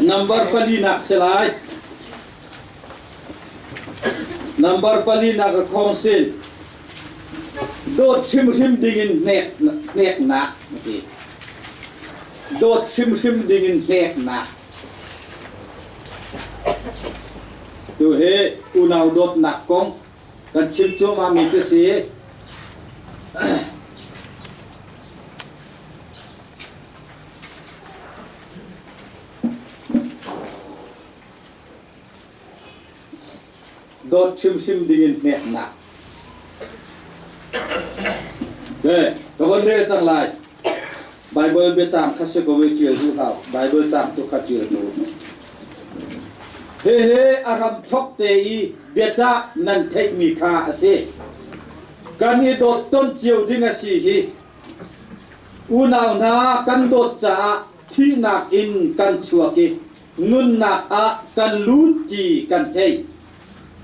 Number palinak si lai. Number palinak a khong sin. Dawt hrimhrim dingin hneknak a ti. Dawt hrimhrim dingin hneknak. Tu hi unau dawtnak kong kan chim cuahmah mi cu si. Dawt hrimhrim dingin hneknak. Ke, ka von rel cang lai. Bible biacang kha si ko i ṭial duh hlah. Bible cang tu kha ṭial ko. Hihi a ram thok te i biacah nan theihmi kha a si. Kan i dawt ton cio ding a si hi. Unau hna kan dawt caah thihnak in kan chuak i nunnak ah kan lut ti kan theih.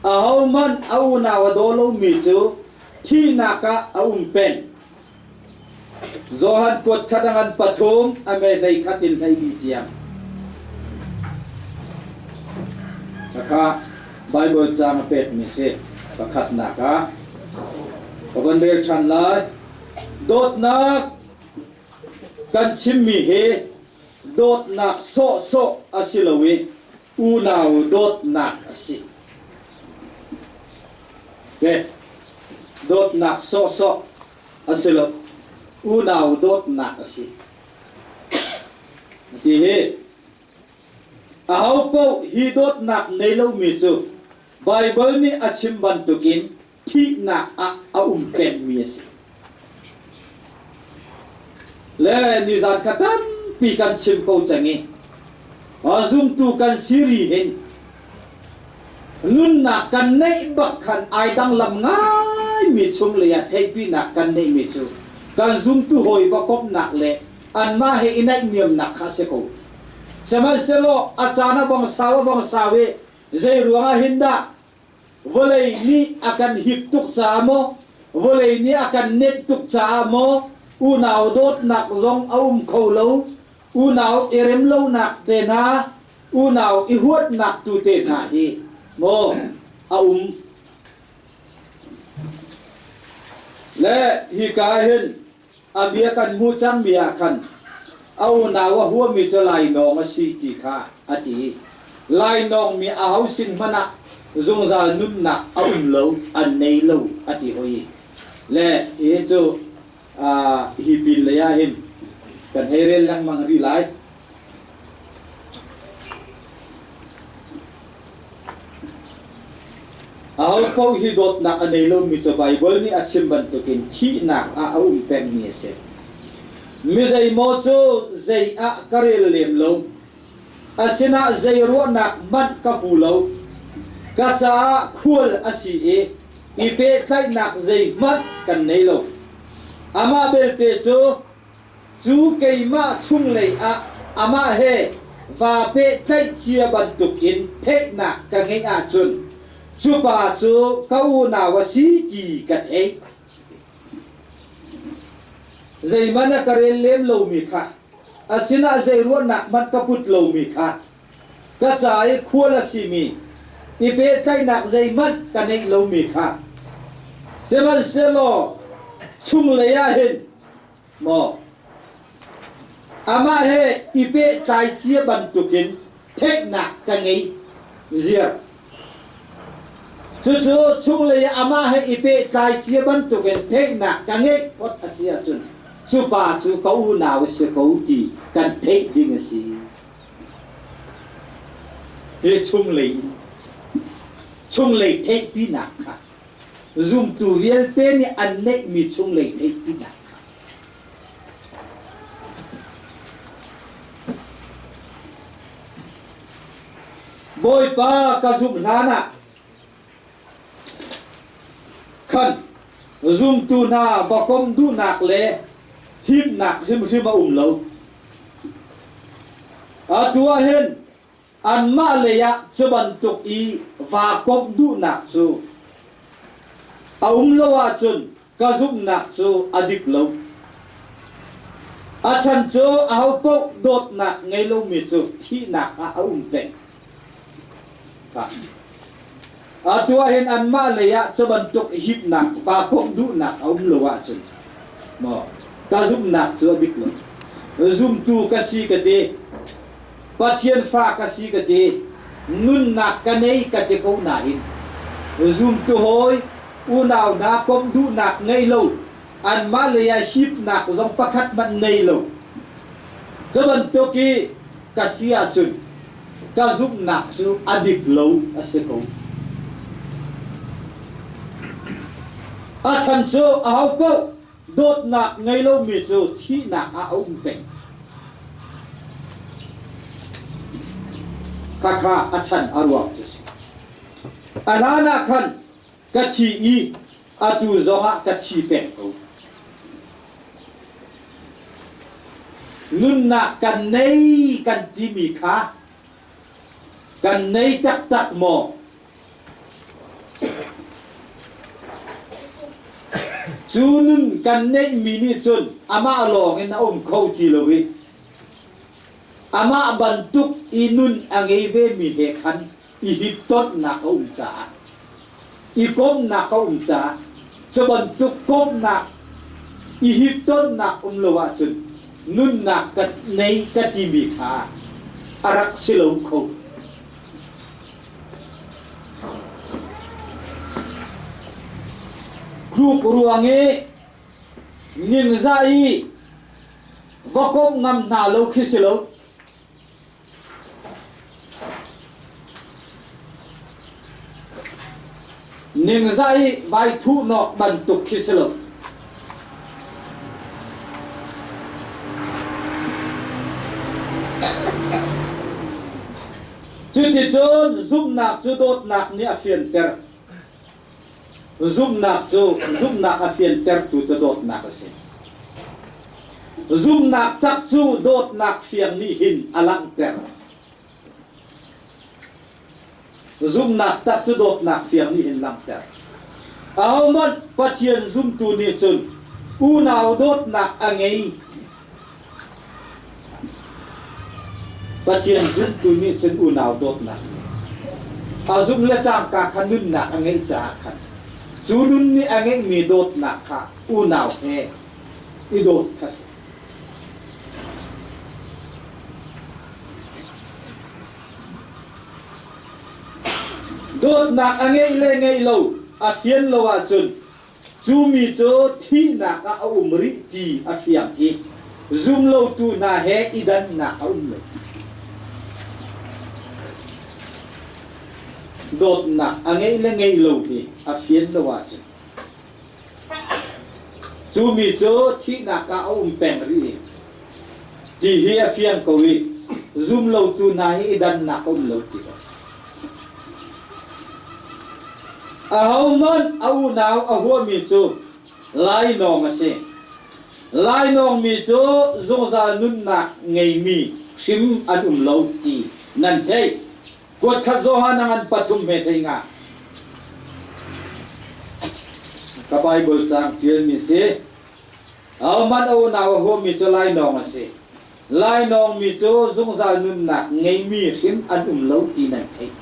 Ahohmanh a unau a daw lomi cu thihnak ah a um peng. Johan kuat khat a ngan pathum a me hlei khat in hlei li tiang. Khakha Bible caang a pekmi si pakhatnak ah ka van rel ṭhan lai. Dawtnak kan chimmi hi dawtnak sawhsawh a si lo i unau dawtnak a si. Okay. Dawtnak sawhsawh a si lo. Unau dawtnak a si. Ti hi aho paoh hi dawtnak nei lomi cu Bible nih a chim bantukin thihnak ah a um pengmi a si. Le nizan kha tampi kan chim ko cang i zumtu kan si ri hin nunnak kan neih bak khan ai danglam ngaimi chung lei ah theihpinak kan neihmi cu kan zumtu hawi va komhnak le anmah he i naihniamnak kha a si ko. Sihmanhsehlaw a caan a bong sau a bong sau i zei ruangah hin dah Vawlei nih a kan hip tuk caah maw, vawlei nih a kan nenh tuk caah maw, unau dawtnak zong a um kho lo, unau i rem lonak te hna, unau i huatnak tu te hna hi maw a um. Le hika hin a bia kan hmuh cangmi ah khan a unau a huami cu lainawng a si ti kha a ti. Lainawngmi aho sin hmanh ah zungzal nunnak a um lo, an nei lo a ti hoi. Le hi cu hi pin lei ah hin kan hei rel lengmang rih lai. Ahopaoh hi dawtnak a nei lomi cu Baibal nih a chim bantukin thihnak ah a um pengmi a si. Mi zeimaw cu zei ah ka rel lem lo. A sinah zei ruahnak hmanh ka pu lo. Ka caah khual a si i i pehtlaihnak zeihmanh kan nei lo. Amah belte cu Cu keimah chunglei ah amah he vaa pehtlaih cia bantukin theihnak ka ngeih ahcun cu pa cu ka unau a si ti ka theih. Zeihmanh a ka rel lem lomi kha, a sinah zei ruahnak hmanh ka put lomi kha, ka ca i khual a simi, i pehtlaihnak zeihmanh ka neih lomi kha, sihmanhsehlaw chunglei ah hin Maw? Amah he i pehtlai cia bantukin theihnak ka ngei ziar. Cucu chunglei ah amah he i pehtlai cia bantukin theihnak ka ngeih phot a si ahcun cu pa cu ka unau a si ko ti kan theih ding a si. Hi chunglei chunglei theihpinak kha Zumtu vialte nih an neihmi chunglei theihpinak kha. Bawipa ka zumh hlan ah khan zumtu hna va kom duhnak le himnak hrimhrim a um lo. Atu ah hin Anmah lei ah cu bantuk i vaa komh duhnak cu a um lo ahcun ka zumhnak cu a dik lo. A chan cu ahopaoh dawtnak ngei lomi cu thihnak ah a um peng. Atu ahhin anmah lei ah cu bantuk hipnak pa komh duhnak a um lo ahcun maw ka zumhnak cu a dik lo. Zumtu ka si ka ti, Pathian fa ka si ka ti, nunnak ka nei ka ti ko nain zumtu hawi unau hna komh duhnak ngei lo, anmah lei ah hipnak zong pakhat hmanh nei lo. Cu bantuk i ka si ahcun ka zumhnak cu a dik lo a si ko. A chan cu ahopaoh dawtnak ngei lomi cu thihnak ah a um peng. Khakha a chan a ruang cu si. A hlan ah khan ka thi i atu zongah ka thi peng ko. Nunnak kan nei kan timi kha kan nei taktak maw? Cu nun kan neihmi nih cun amah lawngin a um kho ti lo i amah bantuk i nun a ngei vemi he khan i hittonhnak a um caah i komhnak a um caah cu bantuk komhnak i hittonhnak um lo ahcun nunnak ka nei ka timi kha a rak si lo kho. Hruk ruang i ningzah i va komh ngam hna lo khi si lo. Ningzah i vai thuhnawk bantuk khi si lo. Cuticun zumhnak cu dawtnak nih a fianter. Zumhnak cu zumhnak a fiantertu cu dawtnak a si. Zumhnak tak cu dawtnak fiang nih hin a langhter. Zumhnak tak cu dawtnak fiang nih hin langhter. Ahohmanh Pathian zumtu nih cun unau dawtnak a ngei. Pathian zumtu nih cun unau dawtnak a zumh le cangka kha nunnak a ngeih caah khan cu nun nih a ngeihmi dawtnak kha unau he i dawt kha si. Dawtnak a ngeih le ngeih lo a fian lo ahcun Cu mi cu thihnak ah a um rih ti a fiang i zumlotu hna he i dannak a um lo. Dawtnak a ngeih le ngeih lo hi a fian lo ahcun cu mi cu thihnak ah a um peng rih ti hi a fiang ko i zumlotu hna hi i dannak a um lo ti lo. Ahohmanh a unau a huami cu lainawng a si. Lainawngmi cu zungzal nunnak ngeimi hrim an um lo ti nan theih. Kuatkhat Johan a ngan pathum he thei nga. Ka Bible caang ṭialmi si. Ahohmanh a unau a huami cu lainawng a si. Lainawngmi cu zungzal nunnak ngeimi hrim an um lo ti nan theih.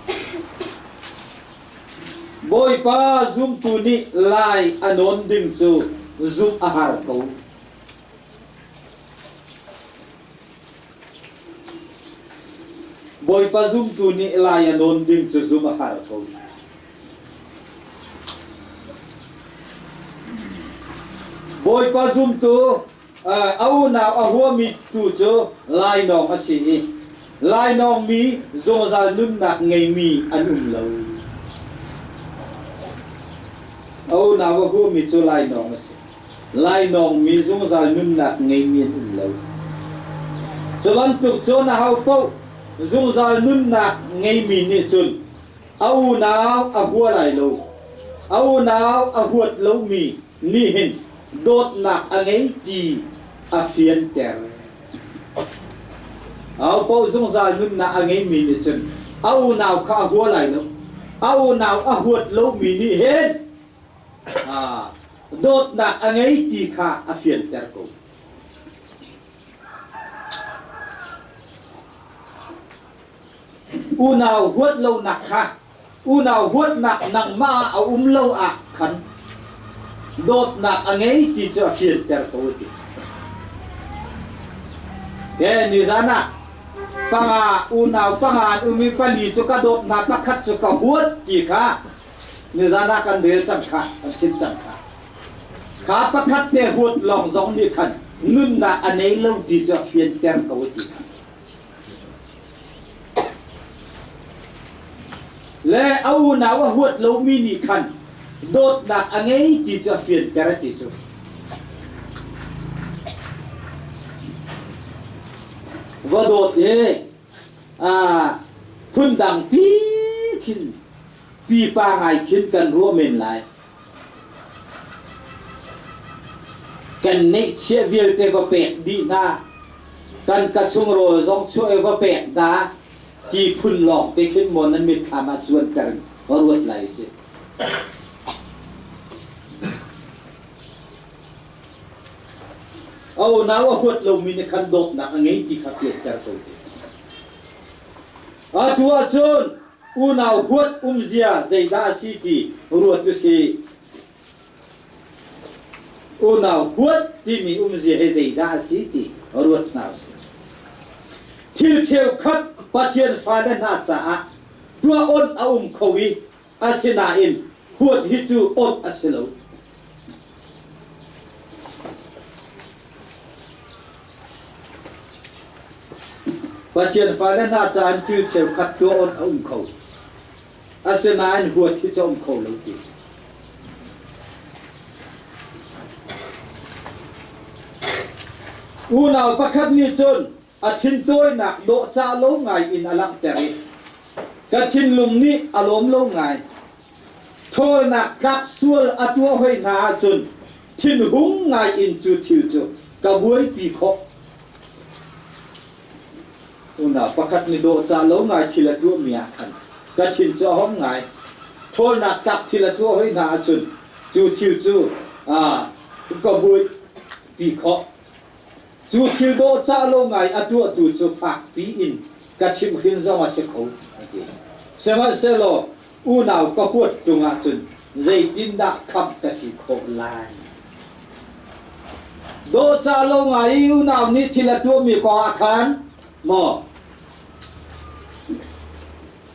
Bawipa zumtu nih lai a nawn ding cu zumh a har ko. Bawipa zumtu nih lai a nawn ding cu zumh a har ko. Bawipa zumtu a unau a huami tu cu lainawng a si i lainawng mi zungzal nunnak ngeimi an um lo. A unau a huami cu lainawng a si. Lainawng mi zungzal nunnak ngeimi an um lo. Cu bantuk cun aho paoh zungzal nunnak ngeimi nih cun a unau a hua lai lo. A unau a huat lomi nih hin dawtnak a ngei ti a fianter. Aho zungzal nunnak a ngeimi nih cun a unau kha a hua lai lo. A unau a huat lomi nih hin dawtnak a ngei ti kha a fianter ko. Unau huat lonak kha unau huatnak nangmah ah a um lo ah khan dawtnak a ngei ti cu a fianter ko ti. He nizan ah panga unau panga an um i pali cu ka dawt hna pakhat cu ka huat ti kha nizan ah kan rel cang kha kan chim cang kha. Kha pakhat te huat lawng zong nih khan nunnak a nei lo ti cu a fianter ko ti kha. Le a unau a huat lomi nih khan dawtnak a ngei ti cu a fianter a ti cu. Va dawt hi phundang pi khin pipa ngai khin kan ruah men lai. Kan neihchiah vialte va pek dih hna. Kan ka chung rawl zong chuah i va pek hna ti phun lawng te khin maw nan mitthlam ah cuanter in va ruat lai si. A unau a huat lomi nih khan dawtnak a ngei ti kha fianter ko te. Atu ahcun unau huat umzia zeidah a si ti ruat u sih. Unau huat timi umzia hi zeidah a si ti ruat hna u sih. Thil cheukhat Pathian fale hna caah tuah on a um kho i asinain huat hi cu on a si lo. Pathian fale hna caah thil cheukhat tuah awk a um kho. Asinain huat hi cu a um kho lo ti. Unau pakhat nih cun a thintawinak dawhcah lo ngai in a langhter i ka thinlung nih a lawm lo ngai. Ṭhawlnak tlak sual a tuah hoi hna ahcun thinhung ngai in cu thil cu ka buaipi khawh. Unau pakhat nih dawhcah lo ngai thil a tuahmi ah khan ka thin cu a hong ngai. Ṭhawlnak tlak thil a tuah hoi hna ahcun cu thil cu ka buaipi khawh. Cu thil dawhcah lo ngai a tuahtu cu fakpi in ka chimhhrin zong a si kho, a ti. Sihmanhsehlaw unau ka huat ṭung ahcun zeitindah khamh ka si khawh lai? Dawhcah lo ngai i unau nih thil a tuahmi kong ah khan maw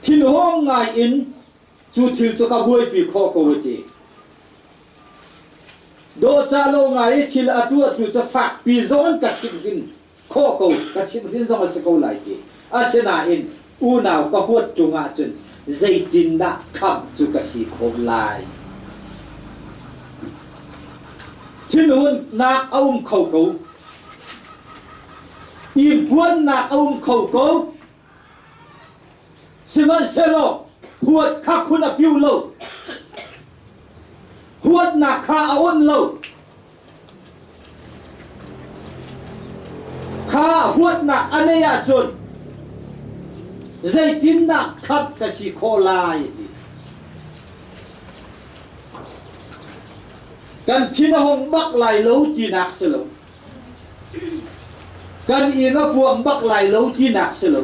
thinhawng ngai in cu thil cu ka buaipi khawh ko a ti. Dawhcah lo ngai i thil a tuahtu cu fakpi zong in ka chimhhrin khawh ko, ka chimhhrin zong a si ko lai ti. Asinain unau ka huat ṭung ahcun zeitindah khamh cu ka si khawh lai? Thinhunnak a um kho ko. I buannak a um kho ko. Sihmanhsehlaw huat kha khun a piu lo. Huatnak kha a onh lo. Kha huatnak a nei ahcun zeitindah khamh ka si khawh lai ti. Kan thin a hung bak lai lo tinak si lo. Kan inn a puang bak lai lo tinak si lo.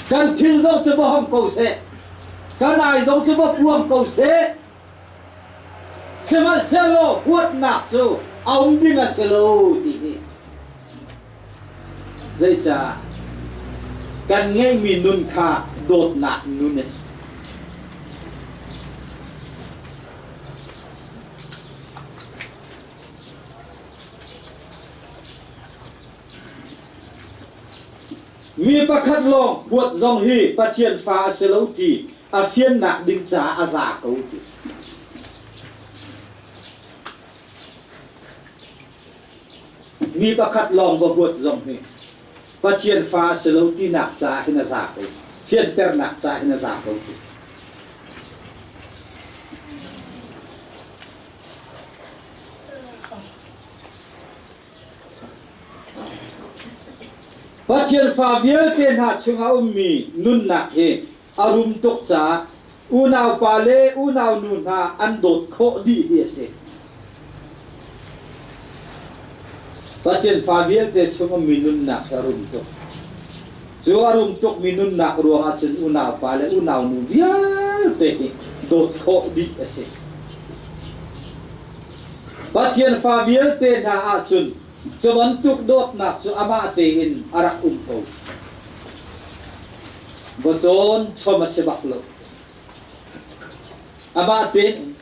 Kan thil zong cu va hong ko seh. Kan ai zong cu va puang ko seh. Sihmanhsehlaw huatnak cu a um ding a si lo ti hi. Zeicah kan ngeihmi nun kha dawtnak nun a si. Mi pakhat lawng huat zong hi Pathian fa a si lo ti a fiannak ding caah a za ko ti. Mi pakhat lawng va huat zong hi Pathian fa a si lo tinak caah hin a za ko. Fianternak caah hin a za ko ti. Pathian fa vialte hna chungah ummi nunnak hi a rum tuk caah unaupa le unaunu hna an dawt khawh dih hi a si. Pathian fa vialte chung ummi nunnak hi a rum tuk. Cu a rum tukmi nunnak ruangah cun unaupa le unaunu vialte hi dawt khawh dih a si. Pathian fa vialte hna ahcun cu bantuk dawtnak cu amah tein a rak um ko. Va cawn chom a si bak lo. Amah tein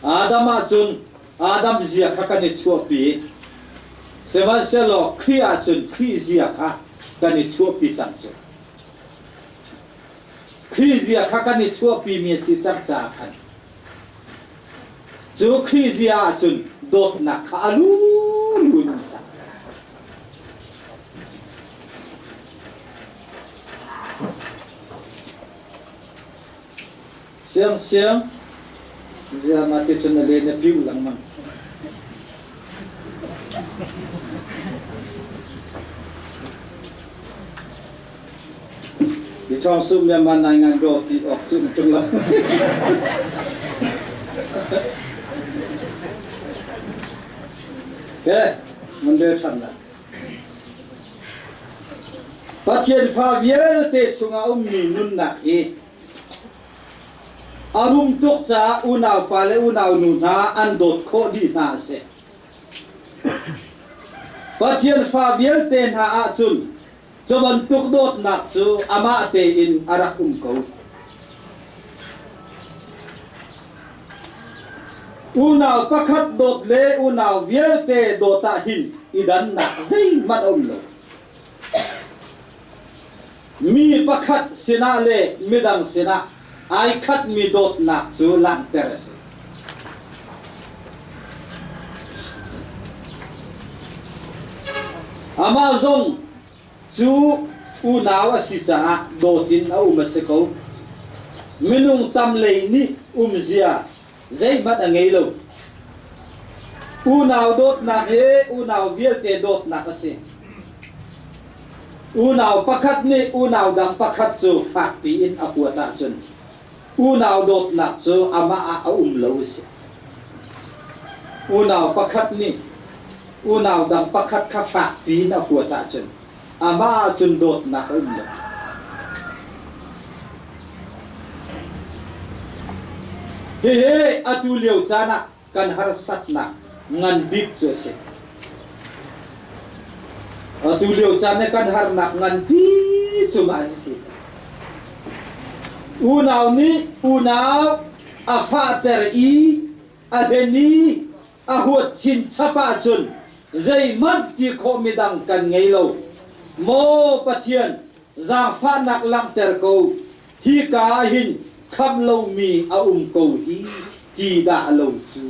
Adam ahcun Adam zia kha kan i chuahpi. Sihmanhsehlaw Khrih ahcun Khrih zia kha kan i chuahpi cang cu. Khrih zia kha kan i chuahpimi a si cang caah khan cu Khrih zia ahcun dawtnak kha a lulu in um cang. Siang siang zia ma ti cun a le na piu lengmang. Ti thawng sum le man nai ngan do ti ok cu tung lo. Ke, man be than la. Pathian fa vialte chungah ummi nunnak hi a rum tuk caah unaupa le unaunu hna an dawt khawh dih hna a si. Pathian fa vialte hna ahcun cu bantuk dawtnak cu amah tein a rak um ko. Unau pakhat dawt le unau vialte dawt ah hin i dannak zeihmanh a um lo. Mi pakhat sinah le midang sinah ai khatmi dawtnak cu langhter a si. Amah zong cu unau a si caah dawt in a um a si ko. Minung tam lei nih umzia zeihmanh a ngei lo. Unau dawtnak hi unau vialte dawtnak a si. Unau pakhat nih unau dang pakhat cu fakpi in a huat ahcun unau dawtnak cu amah ah a um lo a si. Unau pakhat nih unau dang pakhat kha fakpi in a huat ahcun amah ahcun dawtnak a um lo. Hihi atu lio caan ah kan harsatnak ngan bik cu a si. Atu lio caan i kan harnak nganpi cu mah a si. Unau nih unau a fahter i a hlen i a huat chinchap ahcun zeihmanh ti khawh midang kan ngei lo. Maw Pathian, zaangfahnak langhter ko. Hika ah hin khamh lomi a um ko hi ti dah lo cu.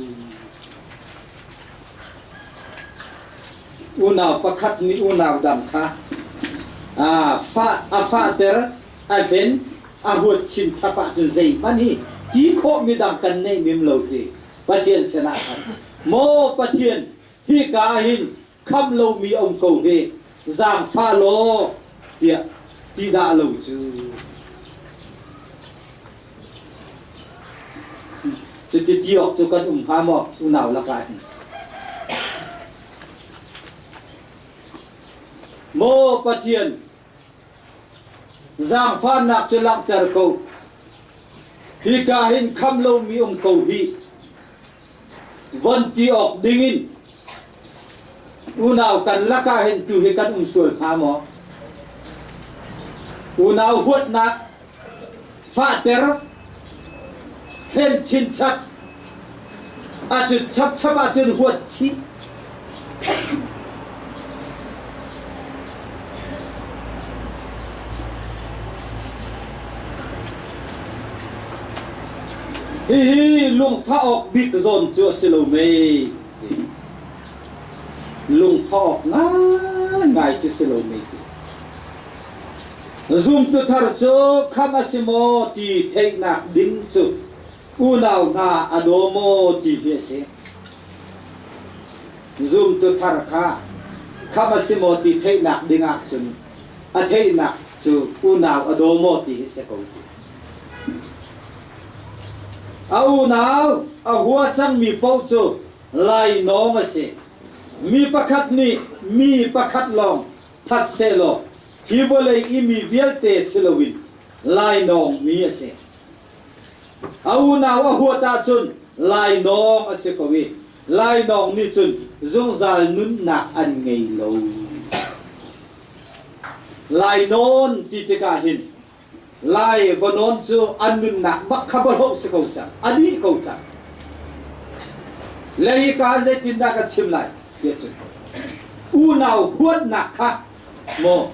Unau pakhat nih unau dang kha a fahter, a hlen, a huat chinchap ahcun zeihmanh hi ti khawh midang kan nei mim lo ti Pathian sinah khan maw Pathian hika ah hin khamh lomi a um ko hi zaangfah law tiah ti dah lo cu. Cuti ti awk cu kan um hnga maw unau lakah hin? Maw Pathian, zaangfahnak cu langhter ko. Hika hin khamh lomi um ko hi. Von ti awk dingin unau kan lakah hin tu hi kan um sual hnga maw? Unau huatnak fahter hlen chinchap a cu chapchap ahcun huat chih. Hihi lungfah awk bik zawn cu a si lo mei? Lungfah awk ngaingai cu si lo mei ti. Zumtu thar cu khamh a si maw ti theihnak ding cu unau hna a daw maw ti hi a si. Zumtu thar kha khamh a si maw ti theihnak ding ahcun a theihnak cu unau a daw maw ti hi si ko ti. A unau a hua cangmi paoh cu lainawng a si. Mi pakhat nih mi pakhat lawng that sehlaw hi vawlei i mi vialte si loin lainawng mi a si. A unau a huat ahcun lainawng a si ko i lainawng nih cun zungzal nunnak an ngei lo. Lainawn ti tikah hin Lai va nawn cu an nunnak bak kha va si ko cang, a dih ko cang. Le hi ka zeitindah kan chim lai tiah cun unau huatnak kha maw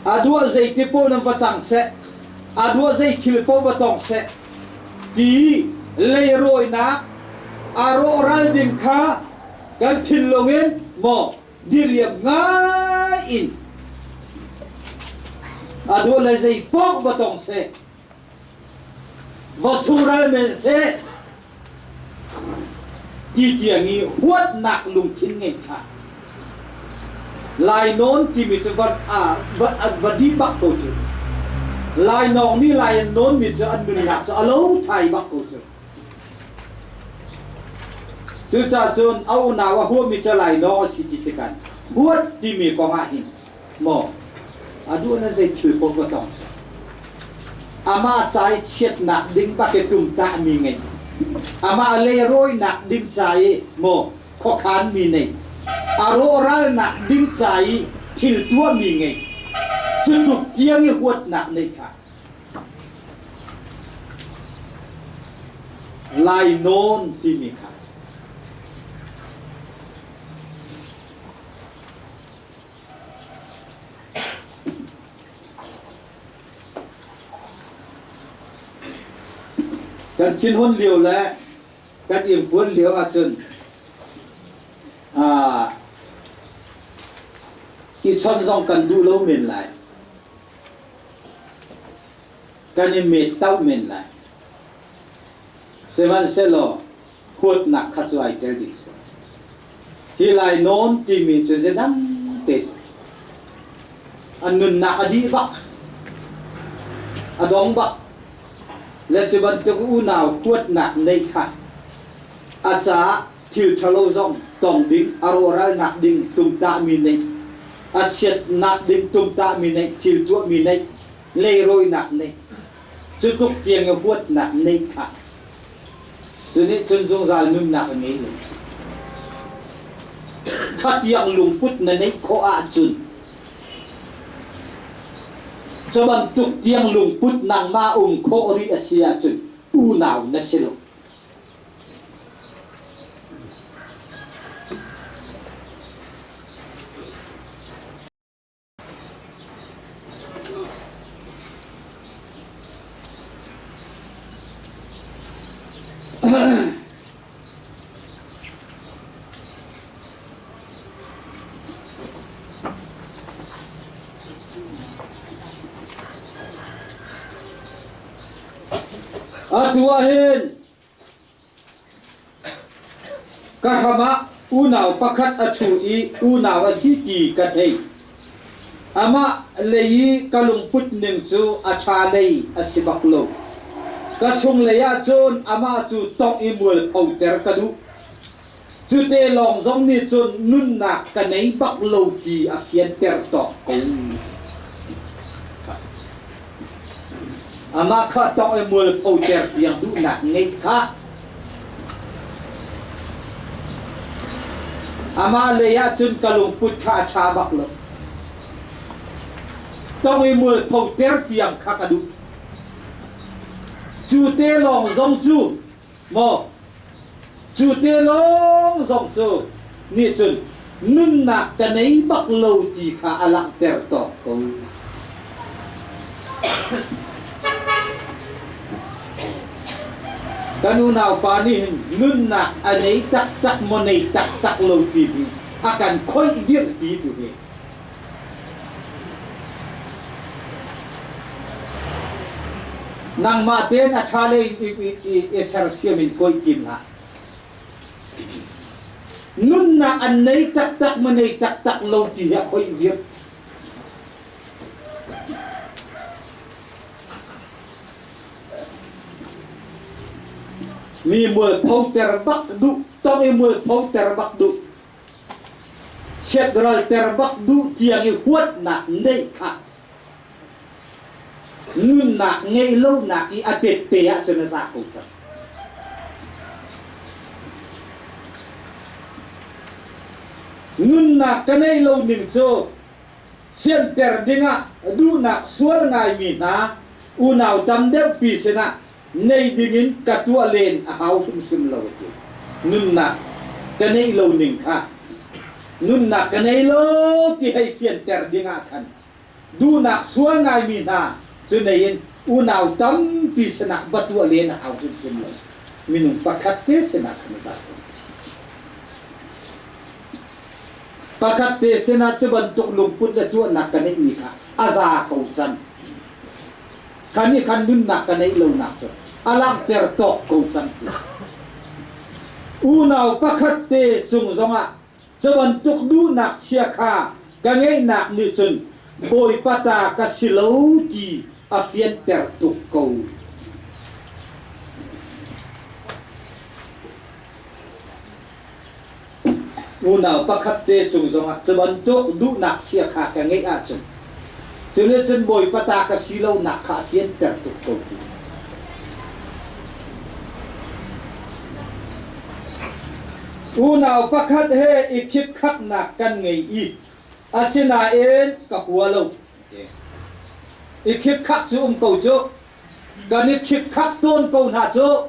a duah zeiti paoh nan va cang seh, a duah zei thil paoh va tong seh ti leirawinak a rawhral ding kha kan thinlung in maw diriam ngai in a duh le zei paoh va tong seh va sural men seh ti tiang i huatnak lungthin ngei kha Lainawn timi cu va va va di bak ko cu Lainawng mi lai an nawn mi cu an nunnak cu a lo thai bak ko cu Cucaah cun a unau a huami cu lainawng a si ti tikah huat timi kong ah hin maw a duh na zei thil paoh va tong seh. Amah ca i chiatnak ding bak i tumtah mi ngei. Amah leirawinak ding ca i maw khuakhan mi nei. A rawhralnak ding ca i thil tuah mi ngei. Cu tluk tiang i huatnak nei kha Lainawn timi kha kan thinhun lio le kan ingpuan lio ahcun i chawnh zong kan duh lo men lai. Kan i met tauh men lai. Sihmanhsehlaw huatnak kha cu ai tel ding si. Hi lainawn timi cu zeidang te si. An nunnak a dih bak. A dong bak. Le cu bantuk unau huatnak nei kha a caah thil ṭhalo zong tong ding, a rawhralnak ding tumtahmi neih, a chiatnak ding tumtahmi neih, thil tuahmi neih, leirawinak neih, cu tluk tiang i huatnak neih kha cu nih cun zungzal nunnak a ngei lo. Kha tiang lungput na neih khawh ahcun cu bantuk tiang lungput nangmah um khawh rih a si ahcun unau na si lo. Atu ah hin ka hram ah unau pakhat a ṭhu i unau a si ti ka theih. Amah lei i ka lungput ning cu a ṭha lei a si bak lo. Ka chunglei ah cun amah cu tongh i mualphoter ka duh. Cute lawng zong nih cun nunnak ka nei bak lo ti a fianter tawk ko. Amah kha tong i mualphoter tiang duhnak ngeih kha amah lei ah cun ka lungput kha a ṭha bak lo. Tong i mualphoter tiang kha ka duh. Cu te lawng zong cu maw cu te lawng zong cu nih cun nunnak ka nei bak lo ti kha a langhter tawk ko. Kan unaupa nih hin nunnak a nei taktak maw nei taktak lo ti hi a kan khoih dirhpi tu hi. Nangmah tein a ṭha lei i sersiam in koih tim hlah. Nunnak an nei taktak maw nei taktak lo ti hi a khoih viar. Mi mualphoter bak duh. tong i mualpho ter bak duh, chiatral ter bak duh tiang i huatnak neih kha nunnak ngeih lonak i a tette ahcun a za ko cang. Nunnak ka neih lo ning cu fianter dingah duhnak sual ngaimi hna unau tam deuhpi sinah nei dingin ka tuah len a hau hrimhrim lo a ti. Nunnak ka neih lo ning kha nunnak ka nei lo ti hei fianter dingah khan duhnak sual ngaimi hna cu nei in unau tampi sinah va tuah len a hau hrimhrim lo. Minung pakhat te sinah khan a za ko. Pakhat te sinah cu bantuk lungput le tuahnak ka neihmi kha a za ko cang. Kan i kan nunnak ka neih lonak cu a langhter tawk ko cang ti. Unau pakhat te cung zongah cu bantuk duhnak chia kha ka ngeihnak nih cun Bawipa ta ka si lo ti a fianter tuk ko. Unau pakhat te cung zongah cu bantuk duhnak chia kha ka ngeih ahcun cu nih cun Bawipa ta ka si lonak kha a fianter tuk ko ti. Unau pakhat he i khipkhaknak kan ngei i asinain ka hua lo. I khipkhak cu um ko cu. Kan i khipkhak tawn ko hna cu.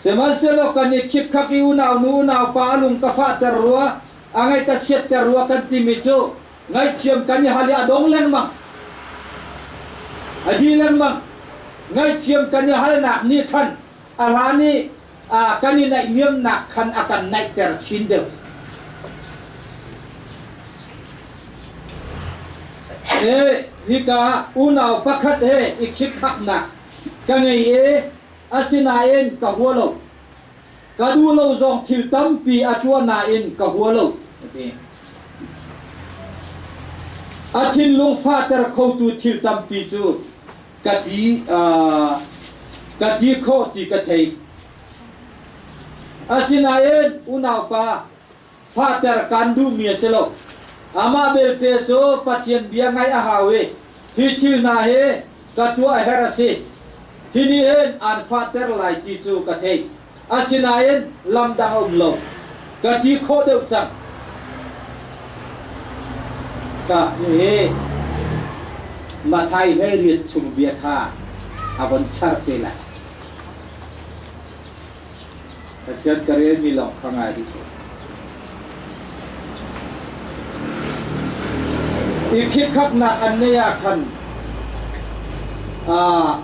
Sihmanhsehlaw kan i khipkhak i unau nu unau pa a lung ka fahter rua, a ngaih ka chiatter rua kan timi cu ngaihthiam kan i hal i a dong lengmang. A di lengmang. Ngaihthiam kan i halnak nih khan a hlan i kan i naihniamnak khan a kan naihter chin deuh. Hika unau pakhat he i khipkhaknak ka ngei i asinain ka hua lo. Ka duh lo zong thil tampi a tuah nain ka hua lo, a ti. A thinlung fahter khotu thil tampi cu ka ti ka ti khawh ti ka thei. Asinain unaupa fahter kan duhmi a si lo. Amah belte cu Pathian bia ngaih a hau i hi thil hna hi ka tuah a herh a si. Hi nih hin aan fahter lai ti cu ka theih. Asinain lam dang a um lo. Ka ti khawh deuh cang. Ka hi Mathai 18 chung bia kha a von char te lai. Pathian ka relmi lawng kha ngai rih ko. I khikkhaknak an neih ah khan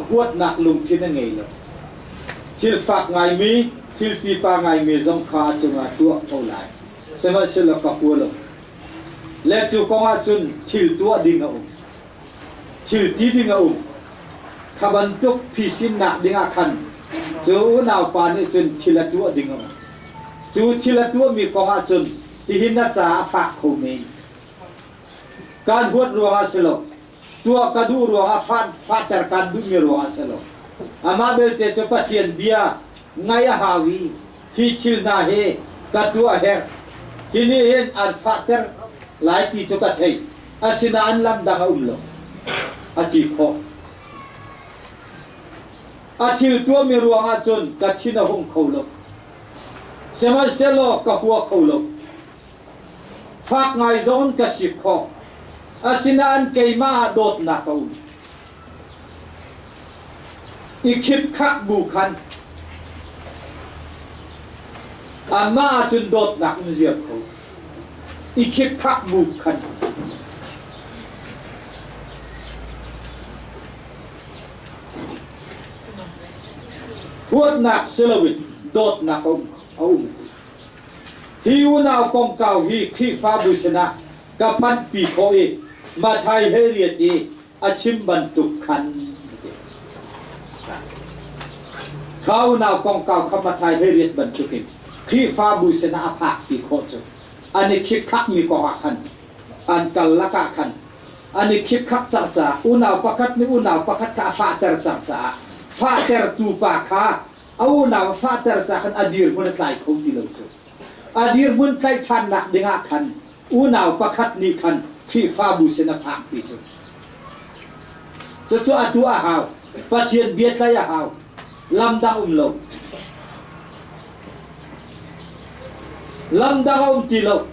huatnak lungthin a ngei lo. Thil fak ngaimi, thil pipa ngaimi zong kha a cungah tuah ko lai. Sihmanhsehlaw ka hua lo. Le cu kong ah cun thil tuah ding a um. Thil ti ding a um. Kha bantuk phisinnak dingah khan cu unaupa nih cun thil a tuah ding a um. Cu thil a tuahmi kong ah cun hihin na caah a fak kho men. Kaan huat ruangah si lo. Tuah ka duh ruangah fahter kaan duhmi ruangah si lo. Amah belte cu Pathian bia ngaih a hau i hi thil hna hi ka tuah a herh. Hi nih hin aan fahter lai ti cu ka theih. Asinain lam dang a um lo. A ti khawh. A thil tuahmi ruangah cun ka thin a hung kho lo. Sihmanhsehlaw ka hua kho lo. Fak ngai zong ka sik khawh. Asinain keimah ah dawtnak a um. I khipkhak bu khan anmah ahcun dawtnak um ziar kho. I khipkhak bu khan. Huatnak si loin dawtnak a um. A um. Hi unau kongkau hi Khrihfabu sinah ka phanhpi khawh i Matthai 18 i a chim bantuk khan Kha unau kongkau kha Matthai 18 bantukin Khrihfabu sinah a phakpi khawh cu an i khikkhakmi kong ah khan an kal lakah khan an i khikkhak cang caah unau pakhat nih unau pakhat kha a fahter cang caah fahtertu pa kha. A unau fahter ca khan a dirhmun a tlai kho ti lo cu. A dirhmun tlaih ṭhannak dingah khan unau pakhat nih khan Khrihfabu sin a phakpi cu. Cucu a tuah a hau. Pathian bia tlaih a hau. Lam dang um lo. Lam dang a um ti lo.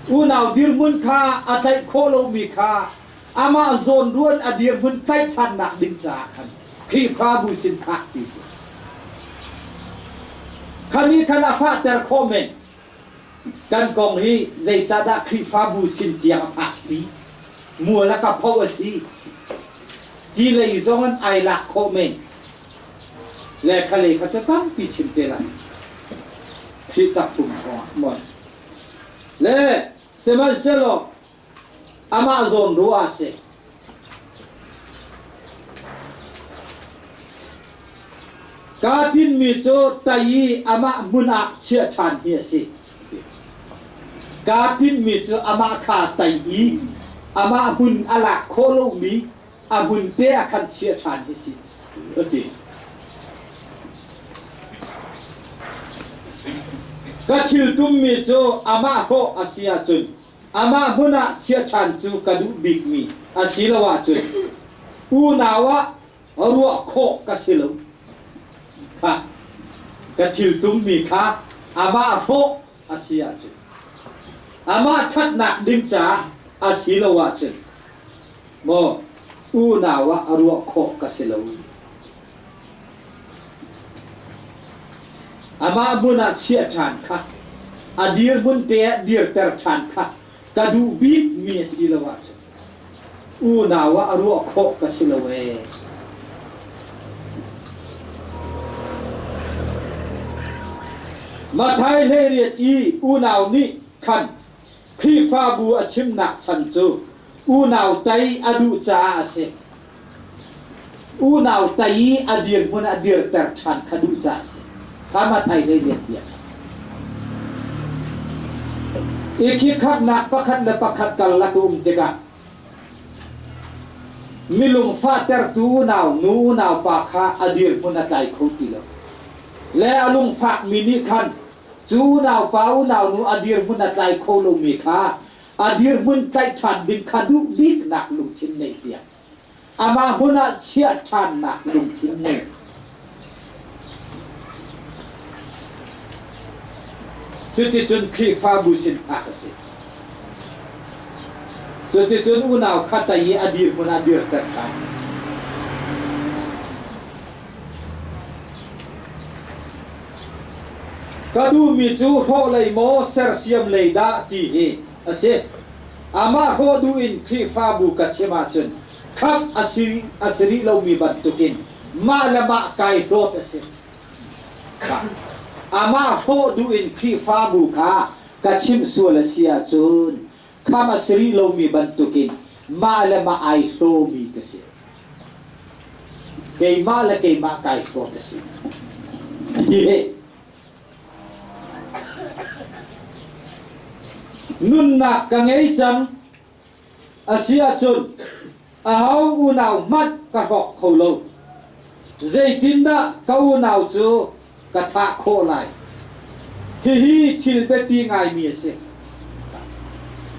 Unau dirhmun kha a tlaih khawh lomi kha amah zawnruan a dirhmun tlaih ṭhannak ding caah khan Khrihfabu sin phak ti si. Khami khan a fahter khawh men. Kan kong hi zeicahdah Khrihfabu sin tiang a phakpi? Mual a ka pho a si. Ti lei zong an ai lak khawh men. Le kha lei kha cu tampi chim te lai. Khrih takpum kongah maw. Le sihmanhsehlaw amah zawn ruah a si. Kaa tinhmi cu tai i amah hmun ah chiah ṭhan hi a si. Kaa tinhmi cu amah kha tai i amah hmun a lak khawh lomi a hmun te ah khan chiah ṭhan hi si, a ti. Ka thil tummi cu amah hlawh a si ahcun amah hmun ah chiah ṭhan cu ka duh bikmi a si lo ahcun unau ah ruah khawh ka si lo. Kha ka thil tummi kha amah hrawh a si ahcun amah ṭhatnak ding caah a si lo ahcun maw unau ah ruah khawh ka si lo. Amah hmun ah chiah ṭhan kha, a dirhmun te ah dirter ṭhan kha ka duh bikmi a si lo ahcun unau ah ruah khawh ka si lo ee. Matthai 18 i unau nih khan Khrihfabu a chimnak chan cu unau tei a duh caah a si. Unau tei i a dirhmun a dirter ṭhan kha duh caah a si. Kha Matthai 18 bia kha. I khikhaknak pakhat le pakhat karlak a um tikah milung fahtertu unau nu unau pa kha a dirhmun a tlai kho ti lo. Le a lungfakmi nih khan Cu unaupa unaunu a dirhmun a tlai kho lomi kha a dirhmun tlaih ṭhan ding kha duh biknak lungthin neih piak. Amah hmun ah chiah ṭhannak lungthin nei. Cuticun Khrihfabu sin phak a si. Cuticun unau kha tei i a dirhmun ah dirter ṭhan. Ka duhmi cu hrawh lei maw sersiam lei dah ti hi a si. Amah hrawh duh in Khrihfabu ka chim ahcun khamh a si a si rih lomi bantukin mah le mah kai hlawt a si. Amah hrawh duh in Khrihfabu kha ka chimh sual a si ahcun khamh a si rih lomi bantukin mah le mah ai hlawmi ka si. Keimah le keimah kai hlawt a si. Nunnak ka ngei cang a si ahcun aho unau hmanh ka hrawk kho lo. Zeitindah ka unau cu ka thah khawh lai? Hihi thil biapi ngaimi a si.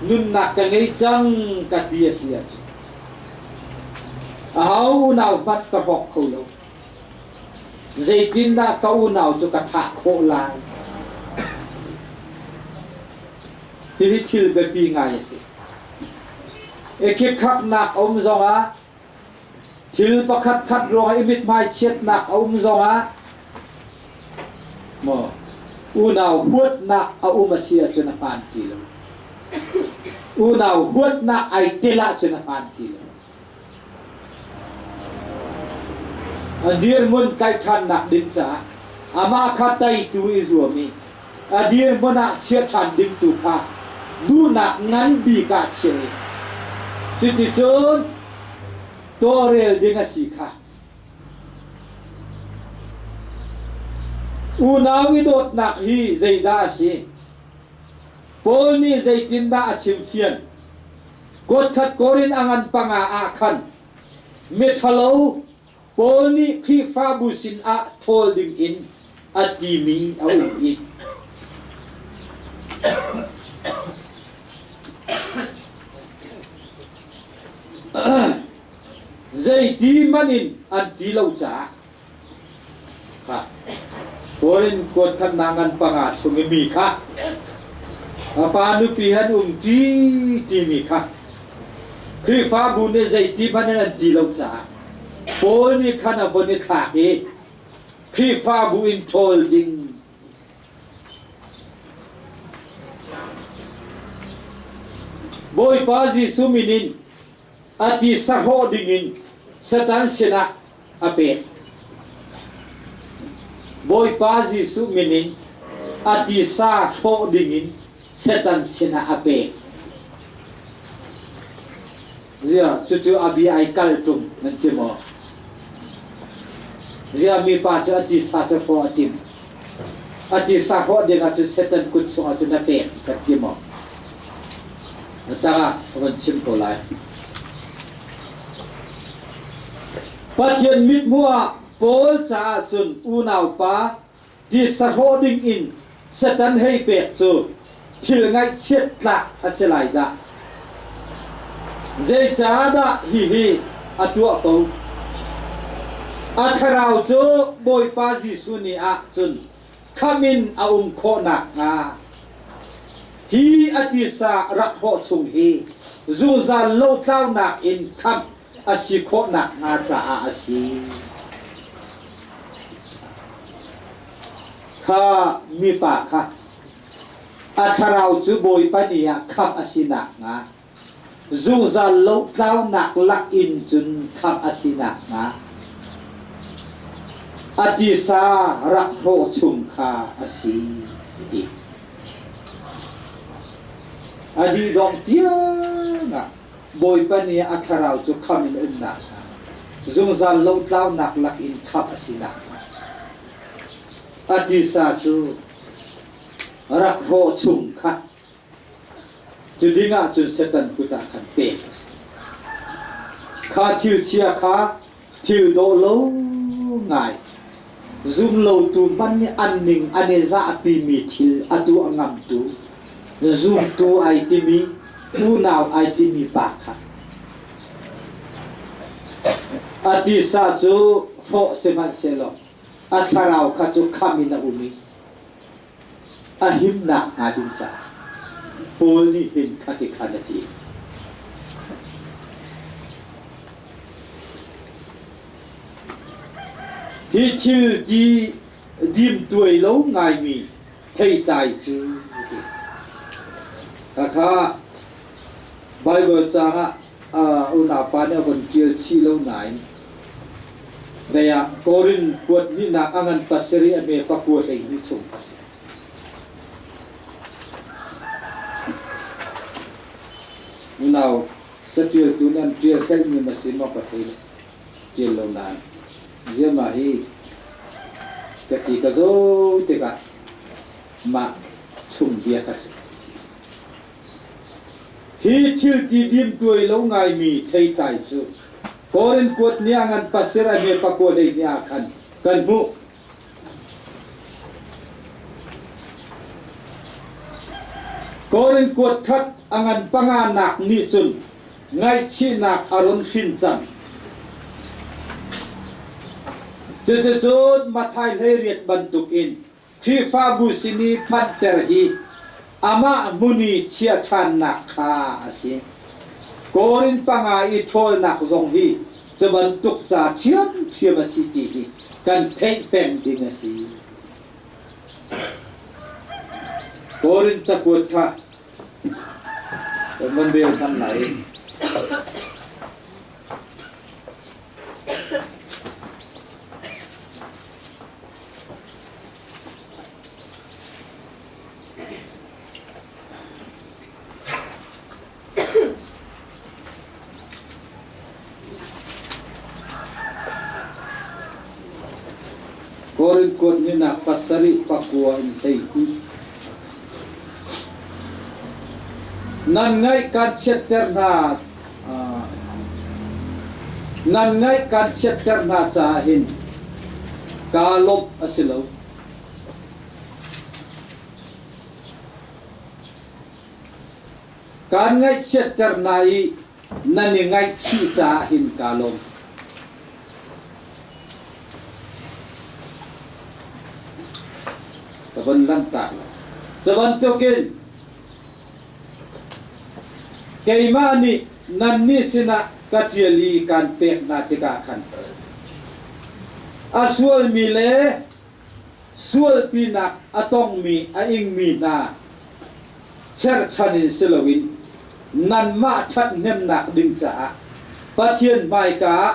Nunnak ka ngei cang ka ti a si ahcun aho unau hmanh ka hrawk kho lo. Zeitindah ka unau cu ka thah khawh lai? Hihi thil biapi ngai a si. Ekhikhaknak a um zongah Thil pakhat khat ruangah i mithmai chiatnak a um zongah maw unau huatnak a um a si ahcun a hmaan ti lo. Unau huatnak ai tel ahcun a hmaan ti lo. A dirhmun tlaihṭhannak ding caah amah kha teitu i zuam i a dirhmun ah chia ṭhan ding tu kha duhnak ngan bik ah chia i cuticun tawlrel ding a si kha unau i dawtnak hi zeidah a si? Paul nih zeitindah a chimfian? Kuatkhat Korin a ngan panga ah khan miṭhalo. Paul nih Khrihfabu sinah ṭhawl dingin a timi a um i zeiti hmanh in an ti lo caah kha Korin kuat khatnak ngan panga chung i mi kha a pa nupi han um ṭi timi kha Khrihfabu nih zeiti hmanh in an ti lo caah Paul nih khan a von i thlak i Khrihfabu in ṭhawl ding Bawipa Jesuh min in a ti sahlawh dingin Satan sinah a pek. Bawipa Jesuh min in a tisa hrawh dingin Satan sinah a pek. Zia cucu a bia ai kal tung nan ti maw? Zia mipa cu a tisa cu hrawh a tim. A tisa hrawh ding ahcun Satan kut chungah cun a pek kan ti maw? Na tangah ka van chim ko lai. Pathian mithmuh ah Paul caah cun unaupa tisa hrawh ding in Satan hei pek cu thil ngaihchiat tlak a si lai dah. Zeicahdah hihi a tuah ko? A thlarau cu Bawipa Jesuh ni ah cun khamh in a um khawh nakhnga hi a tisa rak hrawh chung hi zungzal lotlaunak in khamh a si khawh nakhnga caah a si. Kha mipa kha a thlarau cu Bawipa ni ah khamh a si nakhnga zungzal lotlaunak lak in cun khamh a si nakhnga a tisa rak hrawh chung kha a si ti. A dih dong tiangah Bawipa nih a thlarau cu khamh in um nakhnga zungzal lotlaunak lak in khamh a si nakhnga a tisa cu rak hrawh chung kha Cu dingah cun Satan kut ah khan pek a si. Kha thil chia kha thil dawh lo ngai, zumlotu hmanh nih an ning an i zahpimi thil a tuah ngamtu, zumtu ai timi, unau ai timi pa kha a tisa cu hrawh sihmanhsehlaw a thlarau kha cu khamh in a um i a himnak hnga ding caah Paul nih hin khati khan a ti. Hi thil di dimtuai lo ngaimi theitlai cu Khakha Bible caang ah unaupa nih a von ṭial chih lo nain Dei ah Korin kuat hnihnak a ngan pasarih a hme pakua 12 chung a si. Unau catialtu nih an ṭial hlelmi na si maw ka thei ṭial lo nain ziama hi ka ti ka zaw tikah mah chung bia ka si. Hi thil ti dimtuai lo ngaimi theitlai cu Korin kuat ni ah ngan pasir a hme pakua 12 ah khan kan hmuh. Korin kuat khat a ngan panga nak nih cun ngaihchihnak a run hrin cang. Cuticun Matthai 18 bantukin Khrihfabu sin i phanhter hi amah hmun i chia ṭhannak kha a si. Korin panga i ṭhawlnak zong hi cu bantuk ca ṭhiamṭhiam a si ti hi kan theih peng ding a si. Korin cakuat kha kan van rel hmanh lai. Korin kuat minak pasarih pakua in 12. Nan ngaih kan chiatter hna. Nan ngaih kan chiatter hna caah hin kaa lawmh a si lo. Kaan ngaihchiatter hna i nan i ngaihchih caah hin kaa lawm. Ka von lanhtak lai. Cu bantukin Keimah nih nannih sinah ka ṭial i kaan pek hna tikah khan a sualmi le sualpinak a tongmi a ingmi hna cherhchan in si loin nanmah ṭhathnemnak ding caah Pathian hmaika ah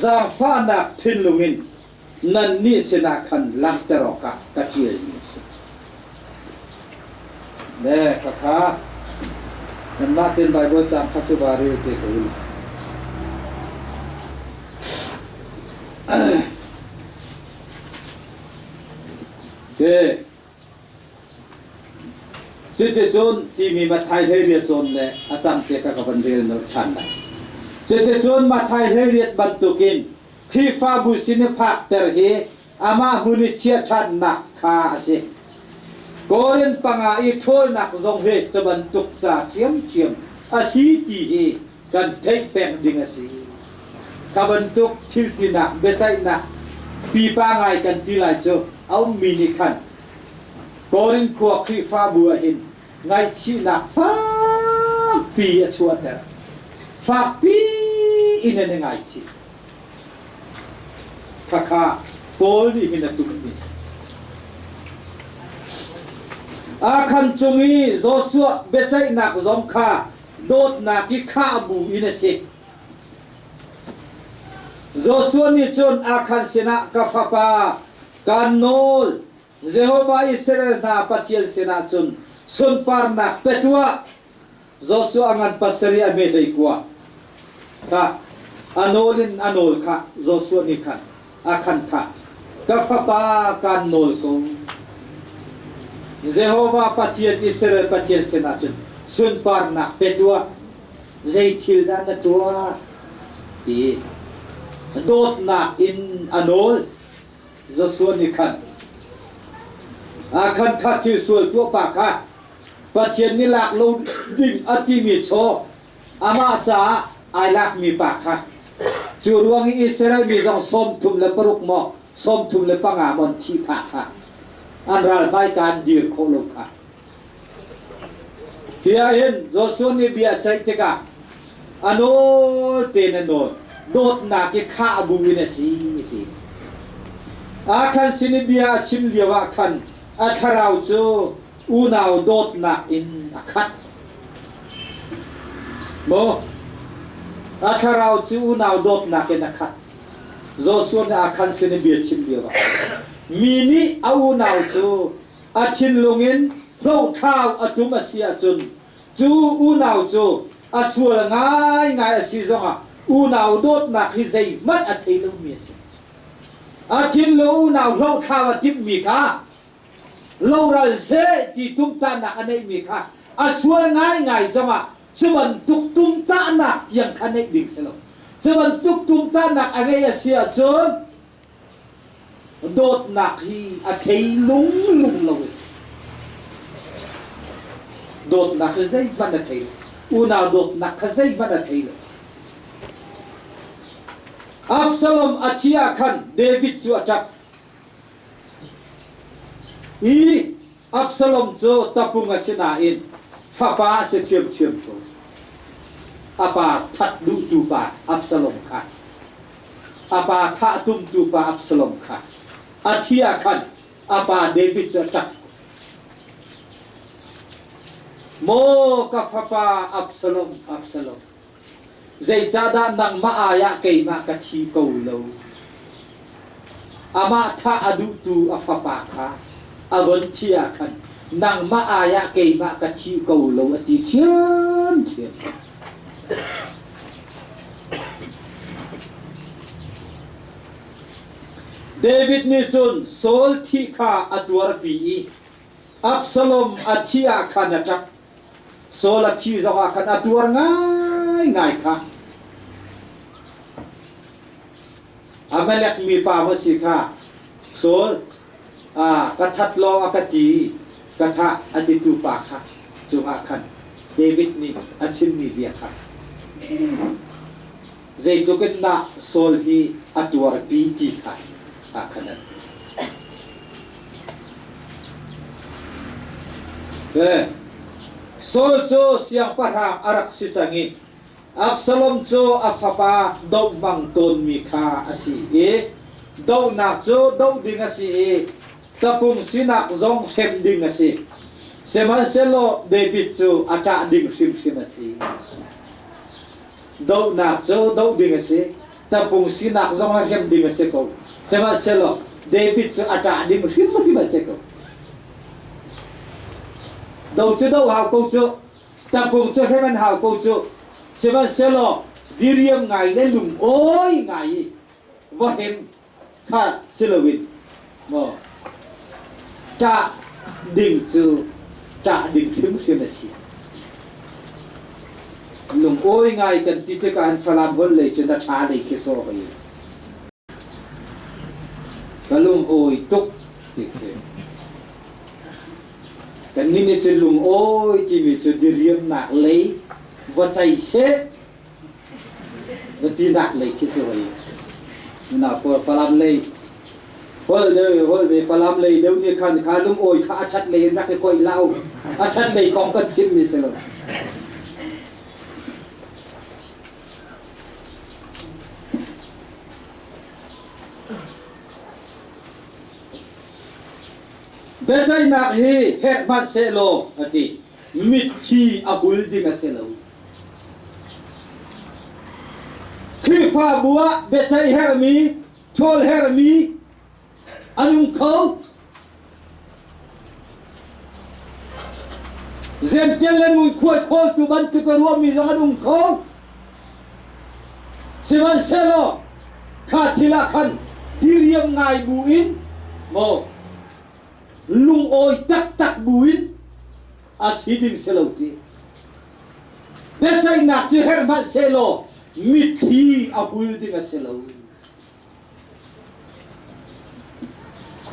zaangfahnak thinlung in nannih sinah khan langhter awkah ka ṭialmi a si. Le khakha nanmah tein Baibal caang kha cu va rel te ko u. Ke Cuticun timi Matthai 18 cawn le a tam te ka ka van rel nolh ṭhan lai. Cuticun Matthai 18 bantukin Khrihfabu sin i phakter hi amah hmun i chiah ṭhannak kha a si. Korin panga i ṭhawlnak zong hi cu bantuk ca ṭhiamṭhiam a si ti hi kan theih peng ding a si. Kha bantuk thil tinak biaceihnak pipa ngai kan ti lai cu a ummi nih khan Korin khua Khrihfabu ah hin ngaihchihnak fakpi a chuahter. Fakpi in an i ngaichih. Khakha Paul nih hin a tummi a si. Akhan cung i Joshua biaceihnak zong kha dawtnak i khah bu in a si. Joshua nih cun Akhan sinah ka fapa kaan nawl Jehovah Israel hna Pathian sinah cun sunparnak pe tuah. Joshua a ngan pasarih a hme hlei kua kha a nawl in a nawl kha Joshua nih khan a khan kha ka fapa kaan nawl ko. Jehovah Pathian Israel Pathian sinah cun sunparnak pe tuah. Zei thil dah na tuah? Ti dawtnak in a nawl. Joshua nih khan khan kha thil sual tuah pa kha Pathian nih lak lo ding a timi chaw amah caah ai lakmi pa kha cu ruang i Israel mi zong 36 maw 35 maw an thih phah kha an ral hmaika an dir khawh lo kha Hi ah hin Joshua nih bia a ceih tikah a nawl tein a nawl dawtnak i khah bu in a si ti. Akhan sin i bia a chim lio ah khan a thlarau cu unau dawtnak in a khat. Maw? A thlarau cu unau dawtnak in a khat. Joshua nih Akhan sin i bia chim lio ah mi nih a unau cu a thinlung in hlohthlau a tum a si ahcun cu unau cu a sual ngaingai a si zongah unau dawtnak hi zeihmanh a thei lomi a si. A thinlung unau hlohthlau a timhmi kha loral seh ti tumtahnak a neihmi kha a sual ngaingai zongah cu bantuk tumtahnak tiang kha neih ding si lo. Cu bantuk tumtahnak a ngei a si ahcun Dawtnak hi a thei lunglung lo a si. Dawtnak hi zeihmanh a thei lo. Unau dawtnak kha zeihmanh a thei lo. Absalom a thi ah khan David cu a ṭap. I Absalom cu tapung a si nain fapa a si ṭhiamṭhiam ko. A pa that duhtu pa Absalom kha a pa thah tumtu pa Absalom kha a thi ah khan a pa David cu a ṭap. Maw ka fapa Absalom, Absalom, zeicahdah nangmah ai ah keimah ka thi ko lo? Amah thah a duhtu a fapa kha a von thi ah khan nangmah ai ah keimah ka thi ko lo a ti ṭhiamṭhiam. David nih cun Saul thih kha a tuarpi i Absalom a thih ah khan a ṭap. Saul a thih zongah khan a tuar ngaingai kha. Amalek mipa maw si kha Saul ka that law a ka ti ka thah a titu pa kha cungah khan David nih a chimmi bia kha zeitluk in dah Saul hi a tuarpi ti kha ah khan an Saul cu siangpahrang a rak si cang i Absalom cu a fapa doh hmang tawnmi kha a si i dohnak cu doh ding a si i tapung sinak zong hrem ding a si. Sihmanhsehlaw David cu a ṭah ding hrimhrim a si. Dohnak cu doh ding a si, tapung sinak zong a hrem ding a si ko. Sihmanhsehlaw David cu a ṭah ding hrimhrim a si ko. Do cu do hau ko cu, Tapung cu hrem an hau ko cu. Sihmanhsehlaw diriam ngai le lungawi ngai i va hrem kha si loin maw ṭah ding cu ṭah ding hrimhrim a si. Lungawi ngai kan ti tikah hin Falam holh lei cu na ṭha lei khi sawh hoi. Ka lungawi tuk ti khi. Kannih nih cun lungawi timi cu diriamnak lei va cei seh va tinak lei khi si hoi. Nunau pawl Falam lei hol deuh hol ve Falam lei deuh nih khan kha lungawi kha a ṭhat lei in rak i koih lau. A ṭhat lei kong kan chimmi si lo. Biaceihnak hi herh hmanh sehlaw a ti. Mitthli a hul ding a si lo. Khrihfabu ah biaceih herhmi, ṭhawl herhmi an um kho. Zentel le ngunkhuai khawltu bantuk a ruahmi zong an um kho. Sihmanhsehlaw kha thil ah khan diriam ngai bu in maw lungawi taktak bu in a si ding si lo ti. Biaceihnak cu herh hmanh sehlaw mitthli a hul ding a si lo.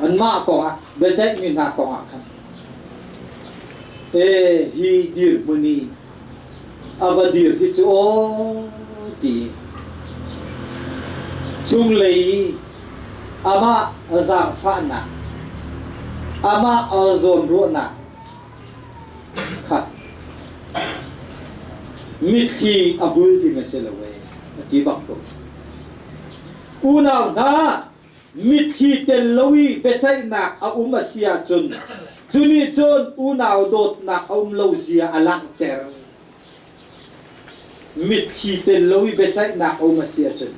Anmah kongah biaceihmi hna kongah khan e hi dirhmun i a va dir hi cu aw ti chunglei i amah zaangfahnak amah zawnruahnak kha mitthli a hul ding a si lo ee a ti bak ko. Unau hna, mitthli tel lo i biaceihnak a um a si ahcun cu nih cun unau dawtnak a um lo zia a langhter. Mitthli tel lo i biaceihnak a um a si ahcun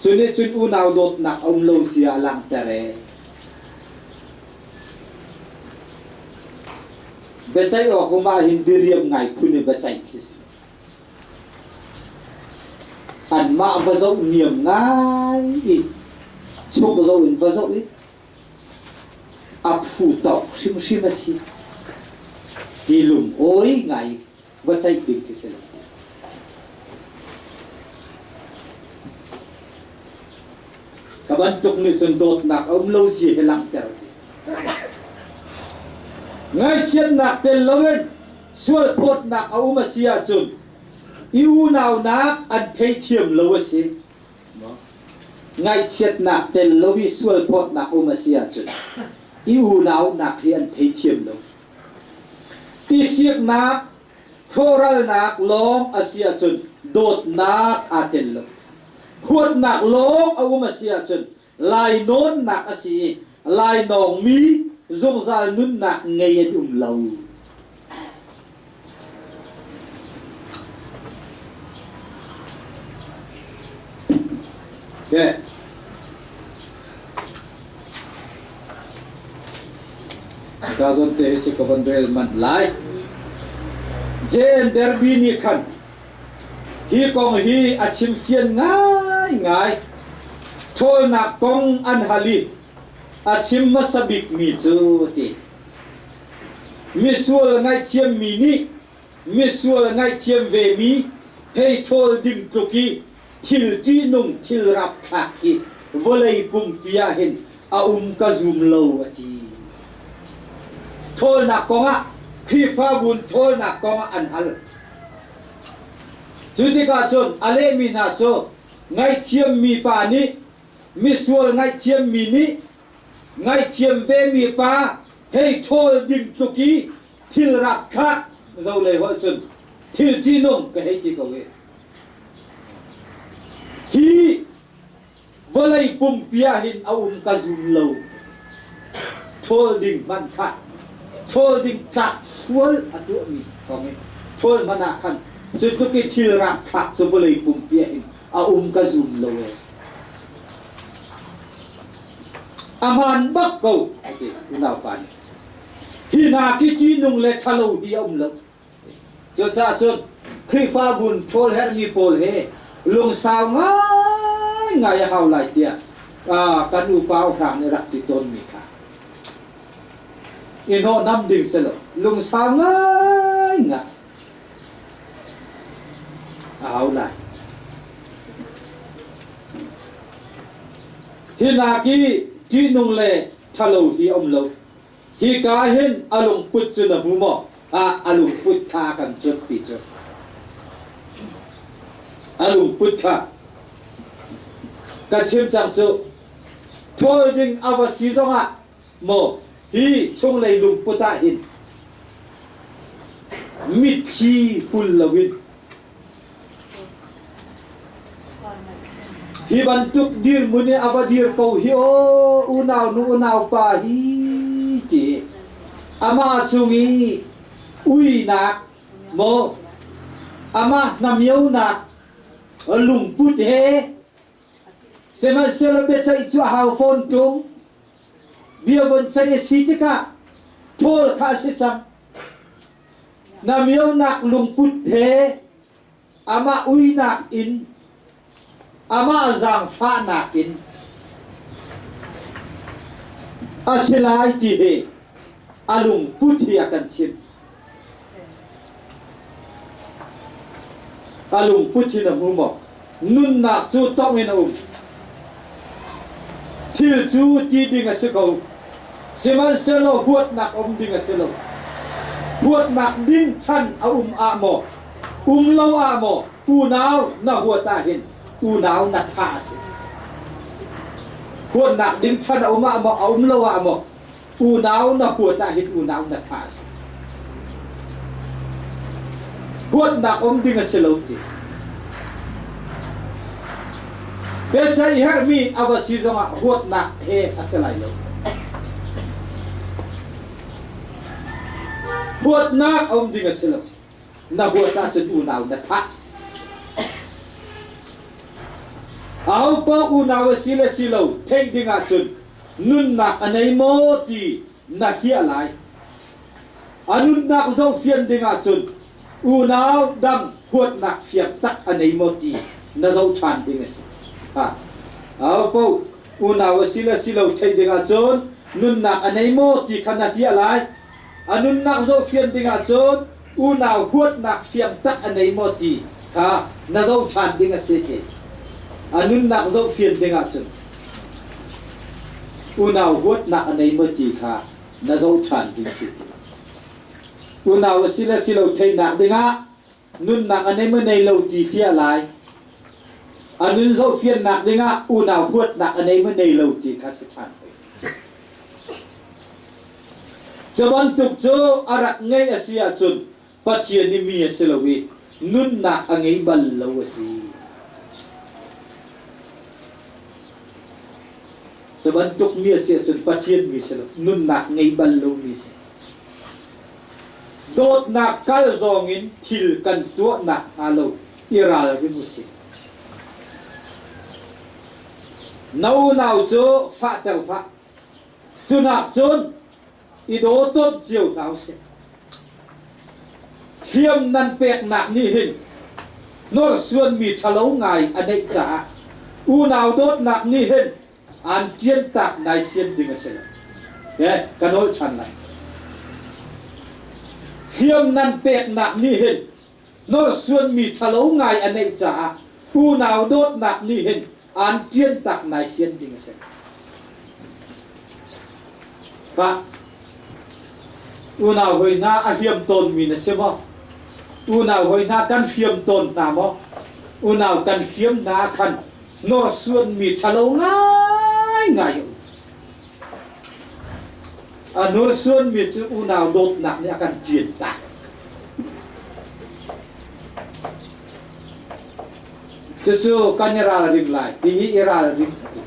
cu nih cun unau dawtnak a um lo zia a langhter ee. Biaceih awk um ahhin diriam ngai phun in biaceih khi si. Anmah va zoh niam ngai i chuk zoh in va zoh i a phu tawk hrimhrim a si ti lungawi ngai va ceih ding khi si lo. Ka bantuk nih cun dawtnak a um lo zia hi langhter. Ngaihchiatnak tel loin sualphawtnak a um a si ahcun i unaunak an theithiam lo a si. Ngaihchiatnak tel lo i sualphawtnak um a si ahcun i unaunak hi an theithiam lo. Tisiaknak, rawhralnak lawng a si ahcun dawtnak aa tel lo. Huatnak lawng a um a si ahcun lainawnnak a si i lainawngmi zungzal nunnak ngei an um lo. Okay. Ka zawn te hi cu ka van rel manh lai. J.N. Derby nih khan hi kong hi a chimfian ngaingai. Ṭhawlnak kong an hal i a chim hmasa bikmi cu ti. Misual ngaihthiammi nih misual ngaihthiam vemi hei ṭhawl ding tluk i thil ṭihnung thil rapthlak hi. vawlei pumpi ah hin a um ka zum lo a ti. Ṭhawlnak kongah Khrihfabu in ṭhawlnak kongah an hal. Cu tikah cun a lehmi hna cu ngaihthiammi pa nih misual ngaihthiammi nih ngaihthiam vemi pa hei ṭhawl ding tluk i thil rak thlak zo lei holh cun thil ṭihnung ka hei ti ko i hi vawlei pumpi ah hin a um ka zum lo. Ṭhawl ding hmanh kha ṭhawl ding tlak sual a tuahmi thawng in ṭhawl hmanh ah khan cu tluk i thil rakthlak cu vawlei pumpi ah hin a um ka zum lo ee. A hmaan bak ko a ti unaupa nih. Hi hna ki ṭihnung le ṭhalo hi a um lo. Cucaah cun Khrihfabu in ṭhawl herhmi pawl he lungsau ngaingai a hau lai tiah kan upa uhrang nih rak ti tawnmi kha i hnawhnam ding si lo lungsau ngaingai a hau lai. Hi nak i ṭihnung le ṭhalo hi a um lo. Hika hin a lungput cu na hmu maw? Ah, a lungput kha kan cut ti cu. A lungput kha kan chim cang cu. Ṭhawl ding a va si zongah maw hi chunglei lungput ah hin mitthli hul loin Hi bantuk dirhmun i a va dir ko hi aw unau nu unau pa hi ti amah cung i uinak maw amah hnamionak lungput he sihmanhsehlaw biaceih cu a hau fawn tung bia von ceih a si tikah thawl kha a si cang Na mionak lungput he amah uinak in amah zaangfahnak in a si lai ti hi a lungput hi a kan chimh. A lungput hi na hmu maw? Nunnak cu tongh in a um. Thil cu ti ding a si ko. Sihmanhsehlaw huatnak um ding a si lo. Huatnak ding chan a um ah maw, um lo ah maw, unau na huat ahhin unau na thah a si. Huatnak ding chan a um ah maw, a um lo ah maw, unau na huat ahhin unau na thah a si. Huatnak um ding a si lo ti. Biaceih herhmi a va si zongah huatnak he a si lai lo. Huatnak a um ding a si lo. Na huat ahcun unau na thah. Aho paoh unau a si le si lo theih ding ahcun nunnak a nei maw ti na hliah lai. A nunnak zohfian ding ahcun unau dang huatnak fiang tak a nei maw ti na zoh ṭhan ding a si. Ha. Aho unau a si le si lo theih ding ahcun nunnak a nei maw ti kha na hliah lai. A nunnak zohfian ding ahcun unau huatnak fiang tak a nei maw ti kha na zoh ṭhan ding a si ti. A nunnak zohfian ding ahcun unau huatnak a nei maw ti kha na zoh ṭhan ding a si ti. Unau a si le si lo theihnak dingah nunnak a nei maw nei lo ti hliah lai. A nun zohfiannak dingah unau huatnak a nei maw nei lo ti kha si ṭhan hoi. Cu bantuk cu a rak ngeih a si ahcun Pathian nih mi a si lo i nunnak a ngei bal lo a si. Cu bantuk mi a si ahcun Pathian mi si lo, nunnak ngei bal lo mi a si. Dawtnak kal zong in thil kan tuahnak hnga lo i ralring u sih. Na unau cu fahter hlah. Cunak cun i daw ton cio hna usih. Hliam nan peknak nih hin hnorsuanmi ṭhalo ngai a neih caah unau dawtnak nih hin aan ṭiantak naisiam ding a si lo. Eh, ka nawl ṭhan lai. Hliam nan peknak nih hin hnorsuanmi ṭhalo ngai a neih caah unau dawtnak nih hin An ṭian tak nai sian ding a si. Ka unau hoi hna a hliam tawnmi na si maw? Unau hoi hna kan hliam tawn hna maw? Unau kan hliam hna ah khan hnorsuanmi ṭhalo ngaingai a um. A hnorsuanmi cu unau dawtnak nih a kan ṭian tak. Cucu kan i ralring lai. Hihi i ralring a ti.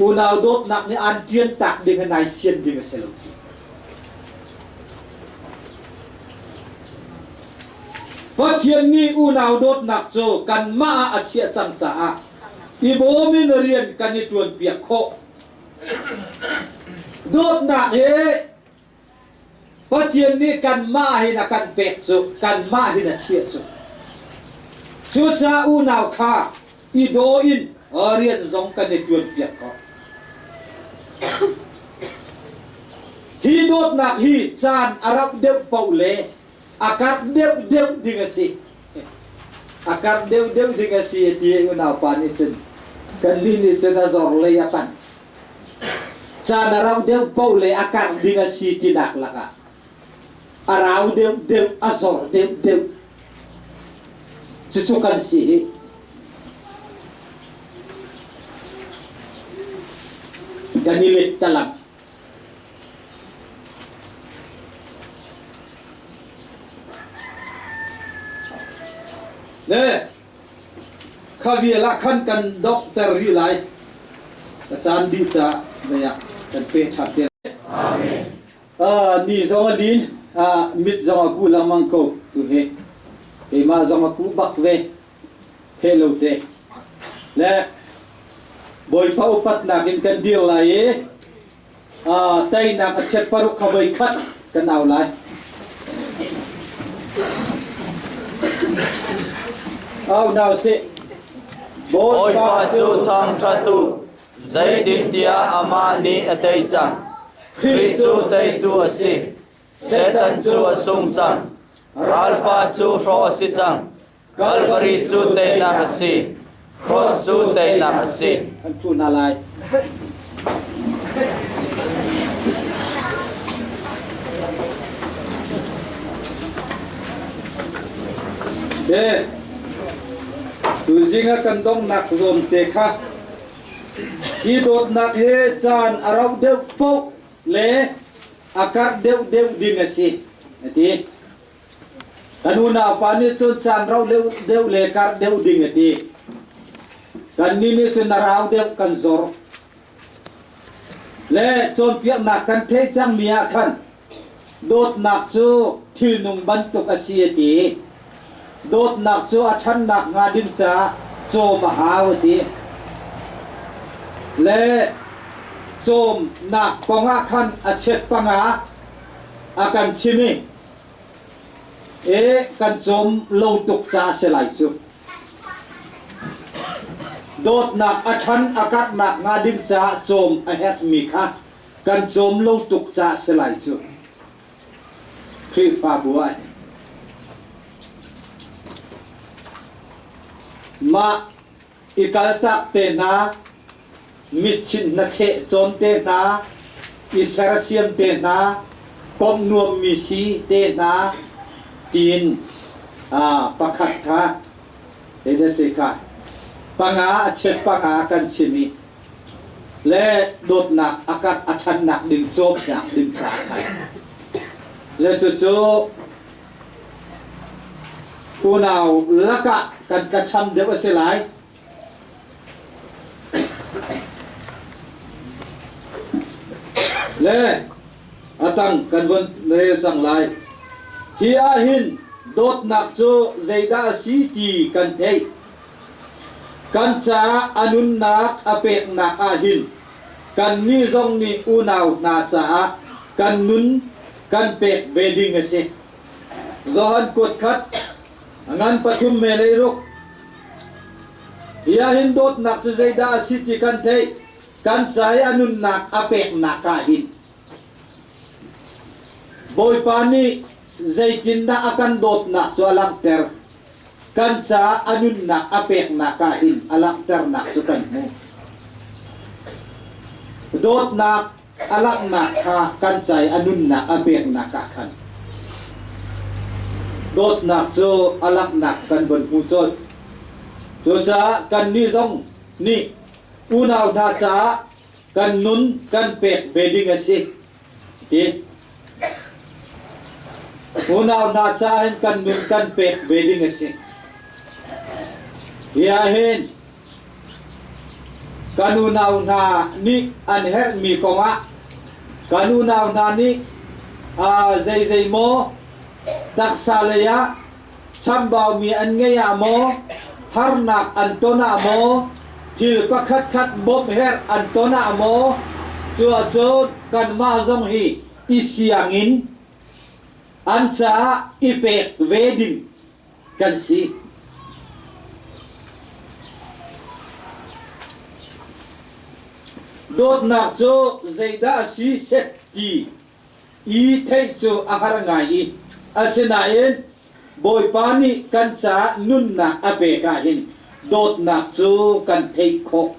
Unau dawtnak nih aan ṭian tak ding in ai sian ding a si lo. Pathian nih unau dawtnak cu kanmah ah a chiah cang caah i bawm in rian kan i ṭuanpiak khawh. Dawtnak hi Pathian nih kanmah hin a kan pek cu kanmah hin a chiah cu. Cucaah unau kha i daw in rian zong kan i ṭuanpiak ko. Hi dawtnak hi caan a rauh deuh paoh le a karh deuh deuh ding a si. A karh deuh deuh ding a si ti unaupa nih cun kannih nih cun a zor lei a panh. Caan a rauh deuh paoh le a karh ding a si tinak lakah a rau deuh deuh, a zor deuh deuh. Cucu kan si hi. Kan i let talang. Ne, Kha vial ah khan kan donghter rih lai. Ka caan dih caah mei ah kan peh ṭhan te. Amen. Ni zong a lin, mit zong a ku lengmang ko tu hi. Keimah zong a ku bak ve. He lo te. Le Bawipa upatnak in kan dir lai i teinak a chiat paruk kha voi khat kan au lai. Au nau sih. Bawipa cu thangṭhat u, zeitintiah amah nih a tei cang. Khrih cu teitu a si. Satan cu a sung cang. Ralpa cu hrawh a si cang. Kalvari cu teinak a si. Cross cu teinak a si. Kan ṭu hna lai. Te, tuzing ah kan donghnak zawn te kha hi dawtnak he caan a rauh deuh paoh le a karh deuh deuh ding a si, a ti. Kan unaupa nih cun caan rauh deuh le karh deuh ding a ti. Kannih nih cun a rau deuh kan zor. Le cawnpiaknak kan theih cangmi ah khan dawtnak cu thilnung bantuk a si a ti. Dawtnak cu a ṭhannak hnga ding caah cawm a hau a ti. Le cawmnak kong ah khan a chiat panga a kan chim i E kan cawm lo tuk ca si lai cu. Dawtnak a ṭhan a karhnak hnga ding caah cawm a herhmi kha kan cawm lo tuk ca si lai cu. Khrihfabu ah mah i kaltak te hna mitchinh hnacheh cawn te hna, i sersiam te hna, komh nuammi si te hna tiin pakhat kha si kha panga a chet panga kan chim i le dawtnak a kat a ṭhannak ding cawmnak ding caah khan le cucu unau lakah kan tlacham deuh a si lai. Le a tang kan vun rel cang lai. Hi ah hin dawtnak cu zeidah a si ti kan theih. Kan caah a nunnak a peknak ah hin kannih zong nih unau hna caah kan nun kan pek ve ding a si. Johan kuat khat a ngan pathum me lei ruk. Hi ah hin dawtnak cu zeidah a si ti kan theih. Kan ca i a nunnak a peknak ah hin Bawipa nih zeitindah a kan dawtnak cu a langhter. Kan caah a nunnak a peknak ah hin a langhternak cu kan hmuh. Dawtnak a langhnak kha kan ca i a nunnak a peknak ah khan dawtnak cu a langhnak kan von hmu colh. Cucaah kannih zong nih unau hna caah kan nun kan pek ve ding a si. Ti. Unau hna caah hin kan nun kan pek ve ding a si. Hi ah hin kan unau hna nih an herhmi kongah kan unau hna nih zeizei maw taksa lei ah chambaumi an ngei ah maw harnak an ton ah maw thil pakhatkhat bawmh herh an ton ah maw cuahcun kanmah zong hi i siangin an caah i pek ve ding kan si. Dawtnak cu zeidah a si set ti i theih cu a har ngai i asinain Bawipa nih kan caah nunnak a pek ahhin dawtnak cu kan theih khawh.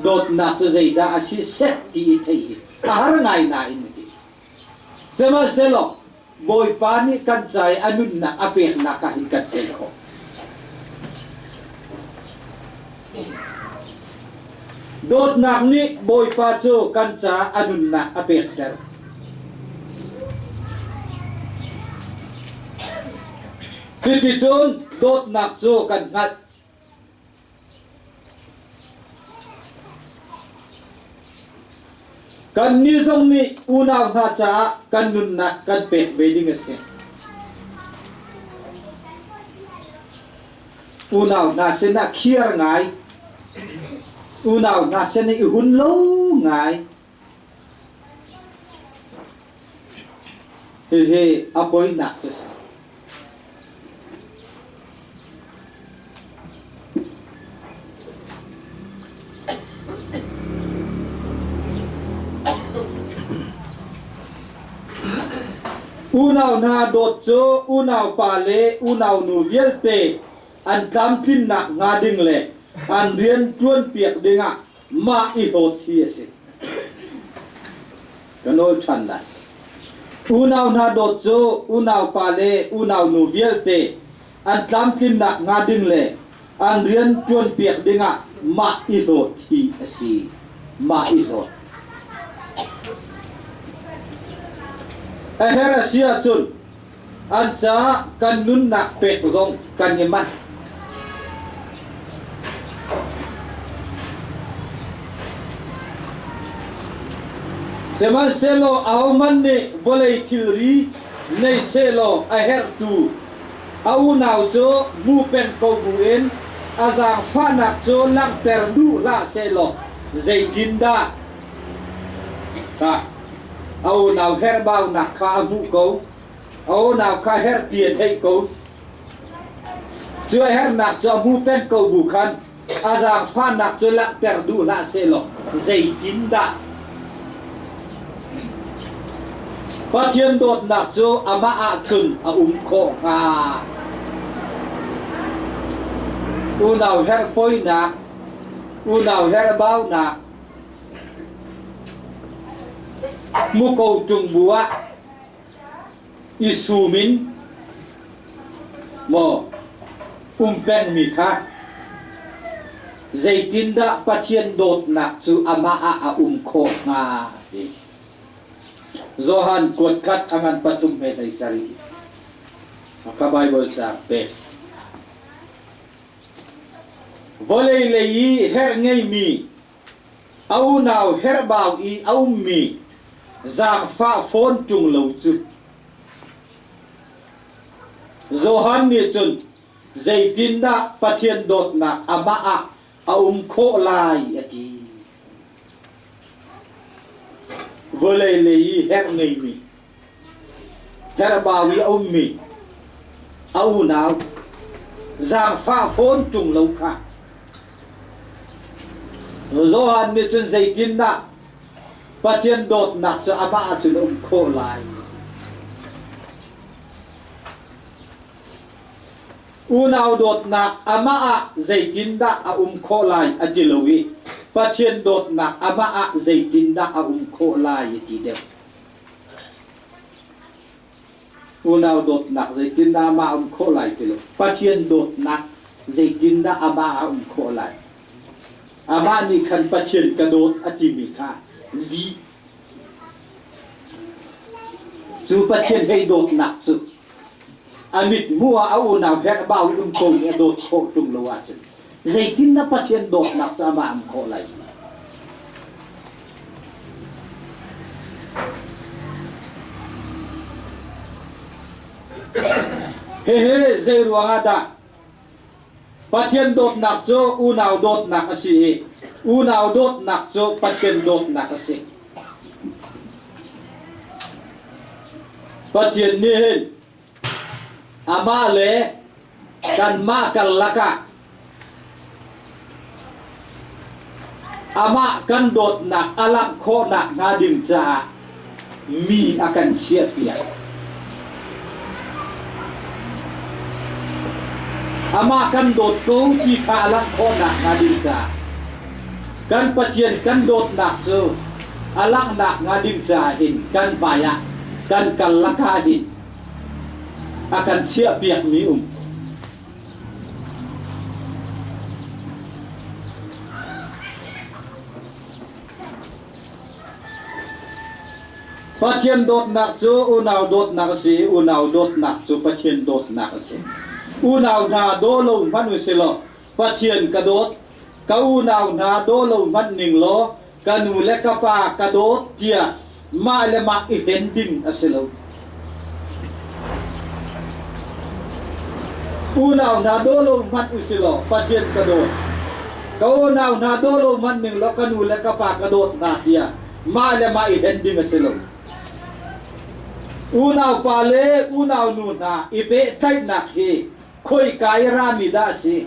Dawtnak cu zeidah a si set ti i theih hi a har ngai nain ti. Sihmanhsehlaw Bawipa nih kan ca i a nunnak a peknak ah hin kan theih khawh. Dawtnak nih Bawipa cu kan caah a nunnak a pekter. Cuticun dawtnak cu kan hngalh. Kannih zong nih unau hna caah kan nunnak kan pek ve ding a si. Unau hna sinah khiar ngai, unau hna sin i hun lo ngai. Hihi a poinak cu a si. Unau hna dawt cu unaupa le unaunu vialte an tlamtlinnak hnga ding le an rian ṭuanpiak dingah mah i hlawt hi a si. Ka nawl ṭhan lai. Unau hna dawt cu unaupa le unaunu vialte an tlamtlinnak hnga ding le an rian ṭuanpiak dingah mah i hlawt hi a si. Mah i hlawt. A her a si ahcun an caah kan nunnak pek zong kan i manh. Sihmanhsehlaw ahohmanh nih vawlei thilri nei sehlaw a herhtu a unau cu hmu peng ko buin a zaangfahnak cu langhter duh hlah sehlaw zeitindah a unau herhbaunak kha a hmuh ko, a unau kha herh ti a theih ko. Cu a herhnak cu a hmu peng ko bu khan a zaangfahnak cu langhter duh hlah sehlaw zeitindah Pathian dawtnak cu amah ah cun a um khawh hnga? Unau herhpoinak, unau herhbaunak, muko ṭung bu ah i sum in maw um pengmi kha zeitindah Pathian dawtnak cu amah ah a um khawh hnga ti. Johan kuat khat a ngan pathum he hlei sarih. Ka Bible caang pe. Vawlei lei i herh ngeimi a unau herhbau i a ummi zaangfah fawn ṭung lo cu Johan nih cun zeitindah Pathian dawtnak amah ah a um khawh lai a ti. Vawlei lei i herh ngeimi, herhbau i a ummi a unau zaangfah fawn ṭung lo kha Johan nih cun zeitindah Pathian dawtnak cu amah ah cun a um khawh lai? Unau dawtnak amah ah zeitindah a um khawh lai a ti lo i Pathian dawtnak amah ah zeitindah a um khawh lai a ti deuh. Unau dawtnak zeitindah amah a um khawh lai ti lo. Pathian dawtnak zeitindah amah a um khawh lai. Amah nih khan Pathian ka dawt a timi kha lih. Cu Pathian hei dawtnak cu a mithmuh ah a unau herhbau in um ko nih a dawt khawh ṭung lo ahcun zeitindah Pathian dawtnak cu amah am khawh lai? Hihi zei ruangah dah Pathian dawtnak cu unau dawtnak a si i unau dawtnak cu Pathian dawtnak a si. Pathian nih hin amah le kanmah karlak ah amah kan dawtnak a langh khawhnak hnga ding caah mi a kan chiahpiak. Amah kan dawt ko ti kha a langh khawhnak hnga ding caah kan Pathian kan dawtnak cu a langhnak hnga ding caah hin kan hmai ah kan karlak ah hin a kan chiahpiakmi um. Pathian dawtnak cu unau dawtnak a si i unau dawtnak cu Pathian dawtnak a si. Unau hna daw lo hmanh u si law Pathian ka dawt, ka unau hna daw lo hmanh ning law ka nu le ka pa ka dawt tiah mah le mah i hlen ding a si lo. Unau hna daw lo hmanh u si law Pathian ka dawt. Ka unau hna daw lo hmanh ning law ka nu le ka pa ka dawt hna tiah mah le mah i hlen ding a si lo. Unau pa le unau nu hna i pehtlaihnak hi khoika i rami dah a si?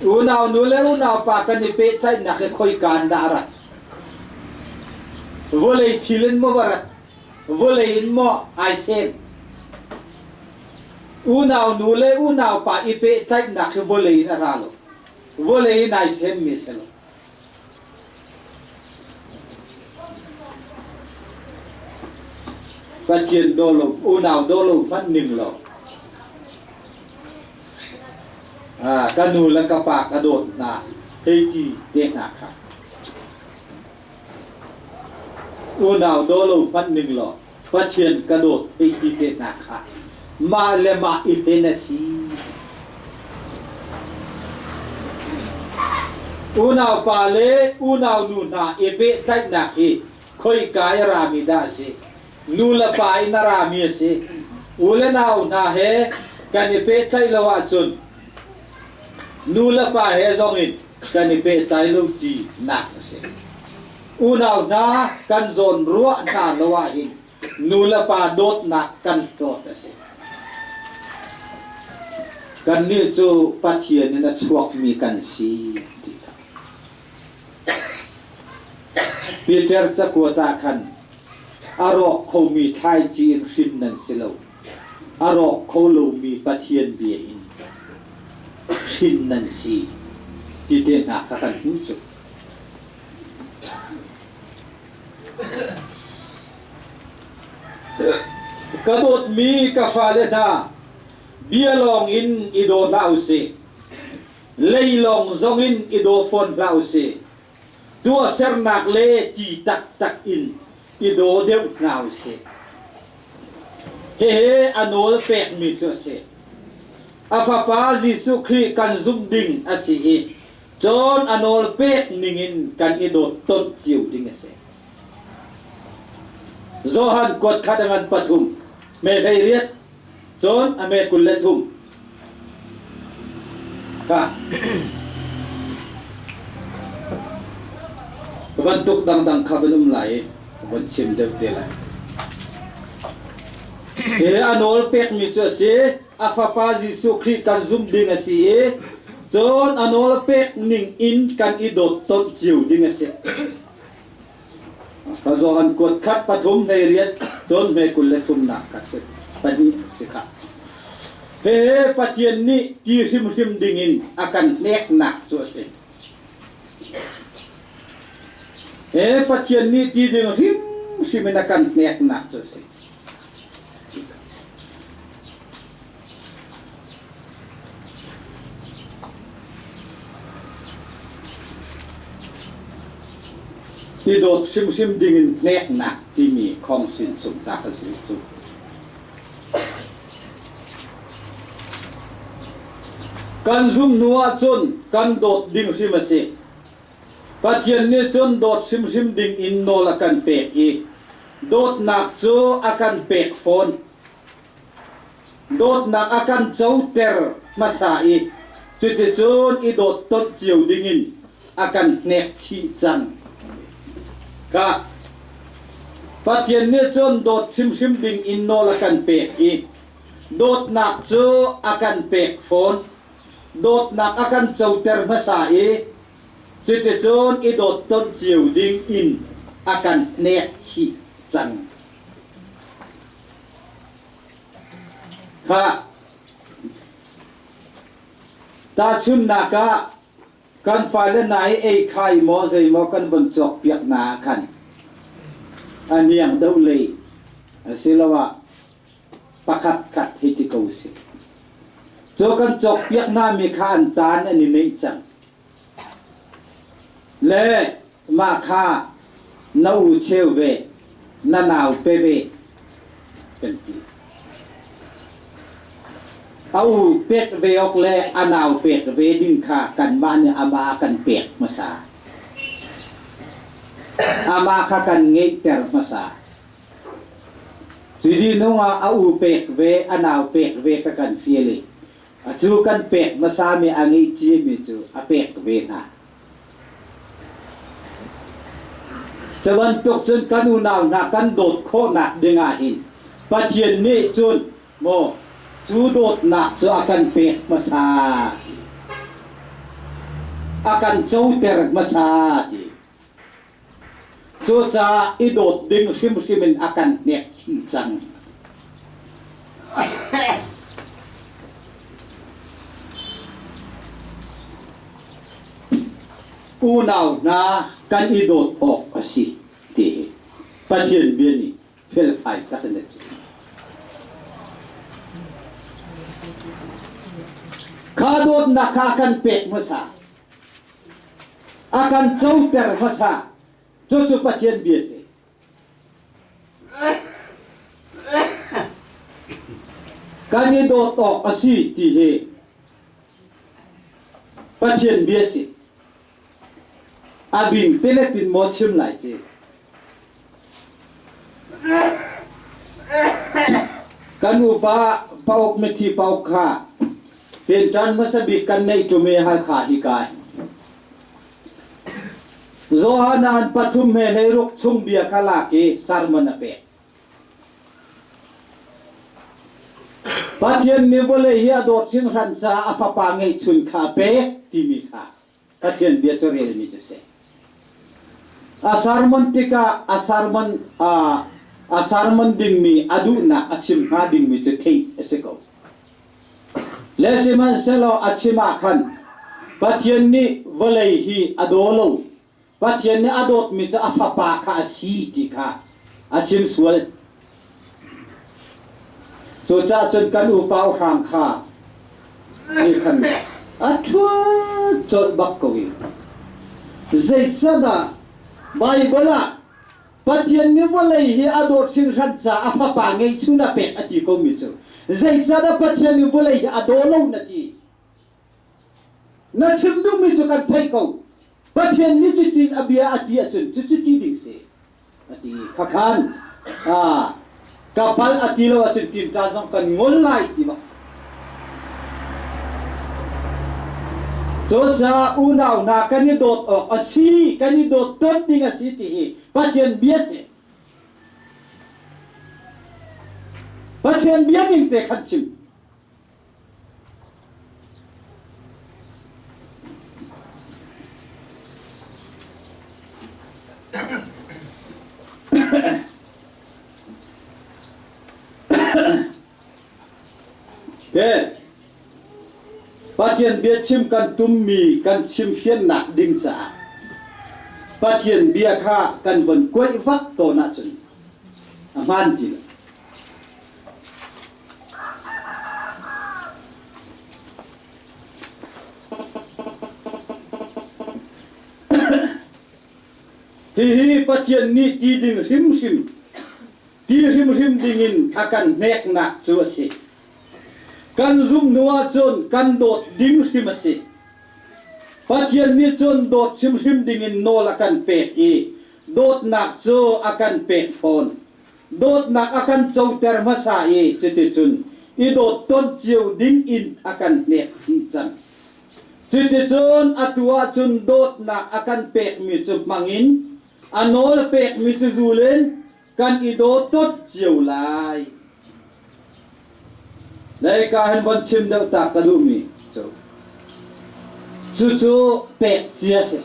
Unau nu le unau pa kan i pehtlaihnak hi khoika in dah a rat? Vawlei thil in maw va rat? Vawlei in maw ai sem? Unau nu le unau pa i pehtlaihnak hi vawlei in a ra lo. Vawlei in ai semmi a si lo. Pathian daw lo, unau daw lo hmanh ning lo. Ah, ka nu le ka pa ka dawt hna, hei ti te hna kha. Unau daw lo hmanh ning law, Pathian ka dawt hei ti te hna kha mah le mah i hlen a si. Unau pa le unau nu hna i pehtlaihnak hi khoika i rami dah a si? Nu le pa in a rami a si. U le nau hna he kan i pehtlaih lo ahcun nu le pa he zong in kan i pehtlai lo ti nak a si. Unau hna kan zawn ruah hna lo ahhin nu le pa dawtnak kan hlawt a si. Kannih cu Pathian in a chuakmi kan si ti kha. Peter cakuat ah khan a rawk khomi thlaici in hrin nan si lo. A rawk kho lomi Pathian bia in hrin nan si ti te hna kha kan hmuh cu. Ka dawtmi ka fale hna, bia lawng in i daw hlah u sih. Lei lawng zong in i daw fawn hlah u sih. Tuahsernak le ti taktak in i daw deuh hna u sih. Hihi a nawl pekmi cu a si. A Fapa Jesuh Khrih kan zumh ding a si i Cun a nawl pek ningin kan i dawt tonh cio ding a si. Johan kuat khat a ngan pathum, me 18, cun a me 23. Ka. Bantuk dangdang kha van um lai i van chim deuh te lai. Hi a nawl pekmi cu a si, a Fapa Jesuh Khrih kan zumh ding a si i cun a nawl pek ning in kan i dawt tonh cio ding a si. Ka Johan kuat khat pathum hlei riat cun hme 23 nak kha cu. Pahnih si kha. Hihi Pathian nih ti hrimhrim dingin a kan hneknak cu a si. He Pathian nih ti ding hrimhrim in a kan hneknak cu a si. I dawt hrimhrim dingin hneknak timi khongsin chung ta ka si cu. Kan zum hnu ahcun kan dawt ding hrim a si. Pathian nih cun dawt hrimhrim ding in nawl a kan pek i dawtnak cu a kan pek fawn. Dawtnak a kan coter hmasa i cuticun i dawt tonh cio dingin a kan hnek chih cang. Ka Pathian nih cun dawt hrimhrim ding in nawl a kan pek i dawtnak cu a kan pek fawn. Dawtnak a kan coter hmasa i cuticun i dawt tonh cio ding in a kan hnek chih cang. Khah! Tahchunhnak ah, kan fale hna hi ei khai maw zeimaw kan von cawkpiak hna ah khan a niang deuh lei asiloah pakhat khat hei ti ko usih. Cu kan cawkpiak hna mi kha an taan an i neih cang. Le mah kha na u cheu ve, na nau pe ve kan ti. A u pek ve awk le a nau pek ve ding kha kanmah nih amah a kan pek hmasa. Amah kha kan ngeihter hmasa. Cu di nung ah a u pek ve, a nau pek ve kha kan fial i Cu kan pek hmasami a ngeih ciami cu a pek ve hna. Cu bantuk cun kan unau hna kan dawt khawhnak dingah hin Pathian nih cun maw cu dawtnak cu a kan pek hmasa a kan coter hmasa ti. Cucaah i dawt ding hrimhrim in a kan hnek chih cang. Unau hna kan i dawt awk a si ti hi Pathian bia nih felfai tak in a chim. Kha dawtnak kha a kan pek hmasa. A kan coter hmasa. Cucu Pathian bia si. Kan i dawt awk a si ti hi Pathian bia si. A bing teletin maw chim lai ci. Kan upa pauk mithi pauk kha Tinṭan hmasa bik kan neih ṭum i Halkha hi kai. Johanan pathum he hleiruk chung bia kha lak i sermon a pek. Pathian nih vawlei hi a dawt hringhran caah a fapa ngeihchun kha a pek timi kha Pathian bia cu relmi cu si. A sermon tikah a sermon a sermon dingmi a duhnak a chim hnga dingmi cu theih a si ko. Le sihmanhsehlaw a chim ah khan Pathian nih vawlei hi a daw lo. Pathian nih a dawtmi cu a fapa kha a si ti kha a chim sual. Cucaah cun kan upa hrang kha nih khan a ṭhuat colh bak ko i zeicadah Baibal ah Pathian nih vawlei hi a dawt hringhran caah a fapa ngeihchun a pek a ti komi cu zeicadah Pathian nih vawlei hi a daw lo na ti? Na chim duhmi cu kan theih ko. Pathian nih cutin a bia a ti ahcun cucu ti ding si. A ti. Khakhan ka pal a ti lo ahcun tinta zong kan ngol lai ti bak. Cucaah unau hna kan i dawt awk a si, kan i dawt ton ding a si ti hi Pathian bia si. Pathian bia ning te khan chim. Pathian biachim kan tummi kan chimfiannak ding caah Pathian bia kha kan von kuaih vak tawn ahcun a hmaan ti lo. Hihi Pathian nih ti ding hrimhrim ti hrimhrim dingin a kan hneknak cu a si. Kan zumh hnu ahcun kan dawt ding hrim a si. Pathian nih cun dawt hrimhrim dingin nawl a kan pek i dawtnak cu a kan pek fawn. Dawtnak a kan coter hmasa i cuticun i dawt ton cio ding in a kan hnek chih cang. Cuticun atu ahcun dawtnak a kan pekmi cu hmangin a nawl pekmi cu zul in kan i daw tot cio lai. Leika hin von chim deuh ta ka duhmi cu cucu pek cia si.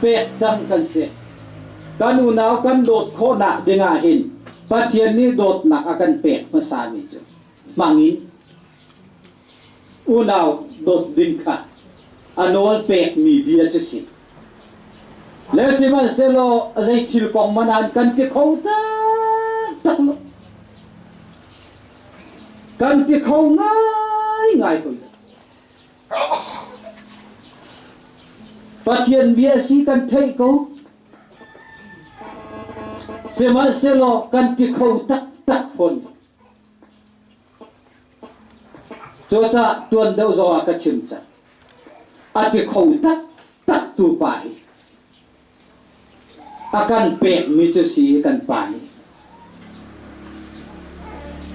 Pek cang kan si. Kan unau kan dawt khawhnak dingah hin Pathian nih dawtnak a kan pek hmasami cu hmangin Unau dawt ding kha a nawl pekmi bia cu si. Le sihmanhsehlaw zei thil kong man an kan ti kho taktak lo. Kan ti kho ngaingai ko. Pathian bia si kan theih ko. Sihmanhsehlaw kan ti kho taktak fawn. Cucaah tuan deuh zongah ka chim cang. A ti kho taktak tu pa hi a kan pekmi cu si kan pa nih.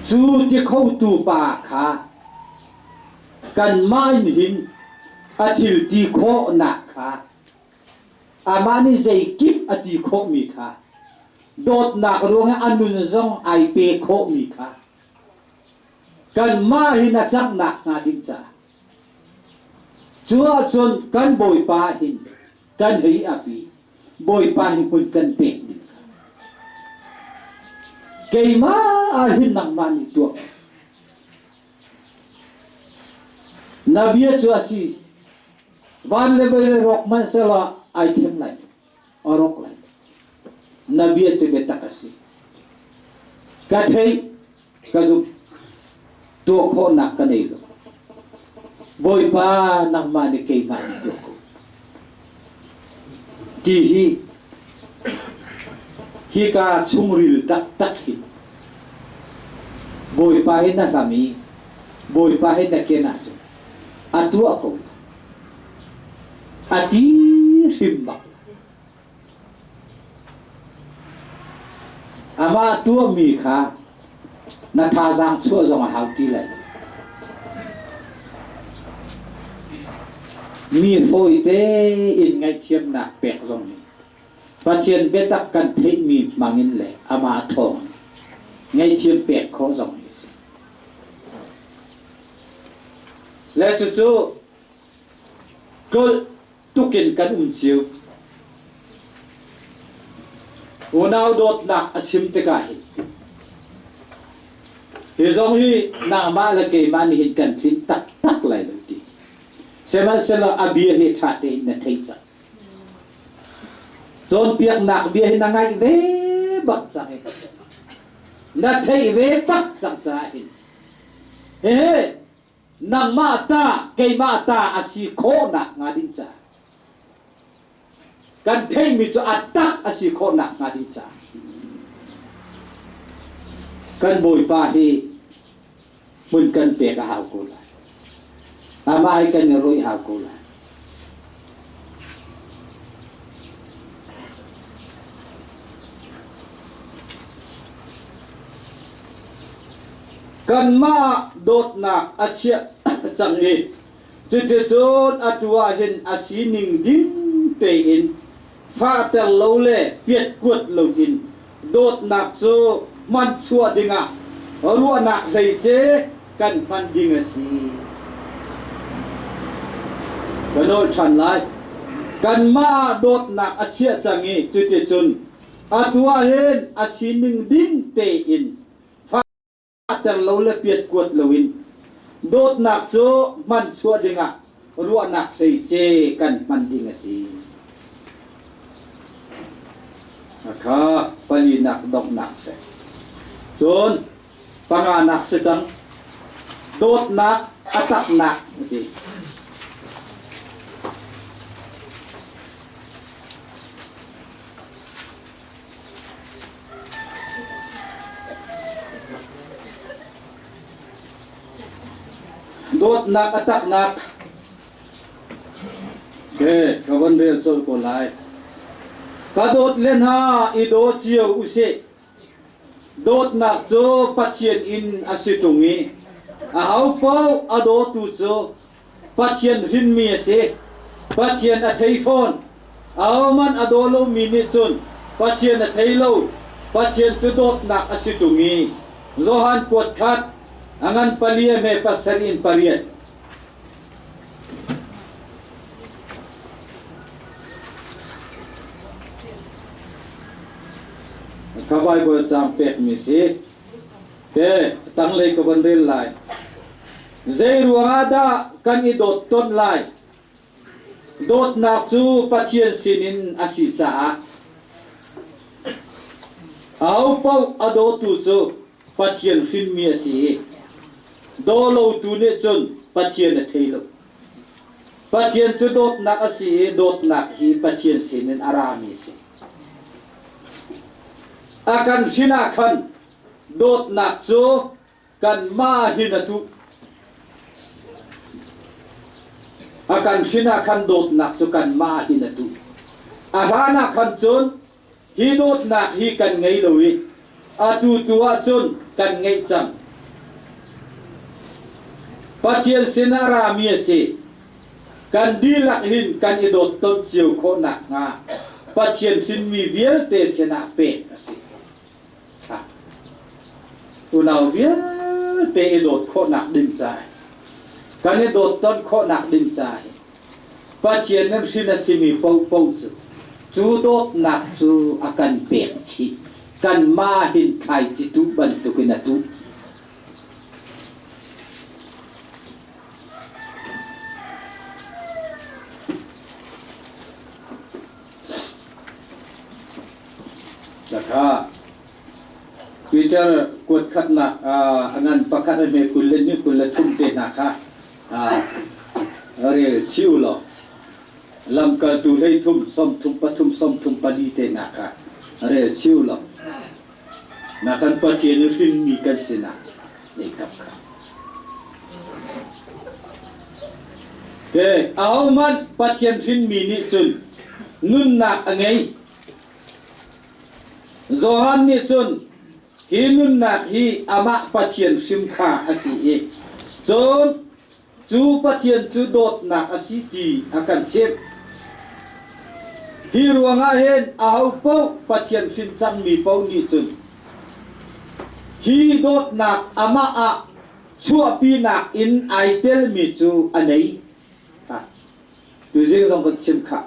Cu ti khotu pa kha kanmah in hin a thil ti khawhnak kha amah nih zeikip a ti khawhmi kha dawtnak ruangah a nun zong ai pe khawhmi kha kanmah hin a cangh nakhnga ding caah cu ahcun kan Bawipa hin kan hei ap i Bawipa hi hmun kan pek ding kha keimah ah hin nangmah nih tuah na bia cu a si van le vei le rawk hmanh selaw ai thleng lai a rawk lai. Na bia cu biatak a si. Ka theih, ka zumh. Tuah khawhnak ka nei lo. Bawipa nangmah nih keimah nih tuah ko. Ti hi hika chungril taktak hi Bawipa hi na hlam i Bawipa hi na ken ahcun a tuah ko. A ti hrim bak. Amah tuahmi kha na thazaang chuah zong a hau ti lai lo. Mi fawi tein ngaihthiamnak pek zong hi Pathian biatak kan theihmi hmangin le amah thawng ngaihthiam pek khawh zong hi a si. Le cucu Tlolh tukin kan um cio. Unau dawtnak a chim tikah hin hi zong hi nangmah le keimah nih hin kan tlin taktak lai lo ti. Sihmanhsehlaw a bia hi ṭha tein na thei cang. Cawnpiaknak bia hi na ngaih ve bak cang i na theih ve bak cang caah hin hehe nangmah ta keimah ta a si khawhnak hnga ding caah kan theihmi cu a tak a si khawhnak hnga ding caah kan bawipa hi hmun kan pek a hau ko lai amah hi kan i rawih hau ko lai Kanmah dawtnak a chiah cang i cuticun atu ah hin a sining ding tein fahter lo le piatkuat loin dawtnak cu hman chuah dingah ruahnak hleice kan hman ding a si. Ka nawl ṭhan lai. Kanmah ah dawtnak a chiah cang i cuticun atu ah hin a sining ding tein fahter lo le piatkuat loin. Dawtnak cu hman chuah dingah ruahnak hleice kan hman ding a si. Akha palinak donghnak si. Cun panganak si cang. Dawtnak a taknak ti. Dawtnak a taknak ke ka von rel colh ko lai. Ka dawt le hna i daw cio usih. Dawtnak cu Pathian in a si ṭung i aho paoh a dawtu cu Pathian hrinmi a si. Pathian a thei fawn. Ahohmanh a daw lomi nih cun Pathian a thei lo. Pathian cu dawtnak a si ṭung i Johan kuat khat a ngan pali a hme pasarih in pariat. Ka Bible caang pekmi si. Ke tanglei ka von rel lai. Zei ruangah dah kan i dawt ton lai? Dawtnak cu Pathian sinin a si caah aho paoh a dawtu cu Pathian hrinmi a si i daw lotu nih cun Pathian a thei lo. Pathian cu dawtnak a si i dawtnak hi Pathian sinin a rami a si. A kan hrin ah khan dawtnak cu kanmah hin a tuh. A kan hrin ah khan dawtnak cu kanmah hin a tuh. A hlan ah khan cun hi dawtnak hi kan ngei lo i atu tu ah cun kan ngeih cang. Pathian sinah rami a si. Kan dihlak hin kan i dawt ton cio khawh nakhnga Pathian hrinmi vialte sinah pek a si. Unau vialte i dawt khawhnak ding caah kan i dawt ton khawhnak ding caah Pathian nan hrin a simi paohpaoh cu cu dawtnak cu a kan pek chih. Kanmah hin thlaici tuh bantukin a tuh. Lakha Peter kuat khatnak a ngan pakhat a hme 20 le ni 23 te hna kha rel chih u law lamkaltu 13 33 34 te hna kha rel chih u law na kan Pathian i hrinmi kan sinah nei kap kha. Ke ahohmanh Pathian hrinmi nih cun nunnak a ngei. Johan nih cun hi nunnak hi amah Pathian hrim kha a si i cun cu Pathian cu dawtnak a si ti a kan chimh. Hi ruangah hin ahopaoh Pathian hrin cangmi paoh nih cun hi dawtnak amah ah chuahpinak in ai telmi cu a nei. Tuzing zong kan chim khah.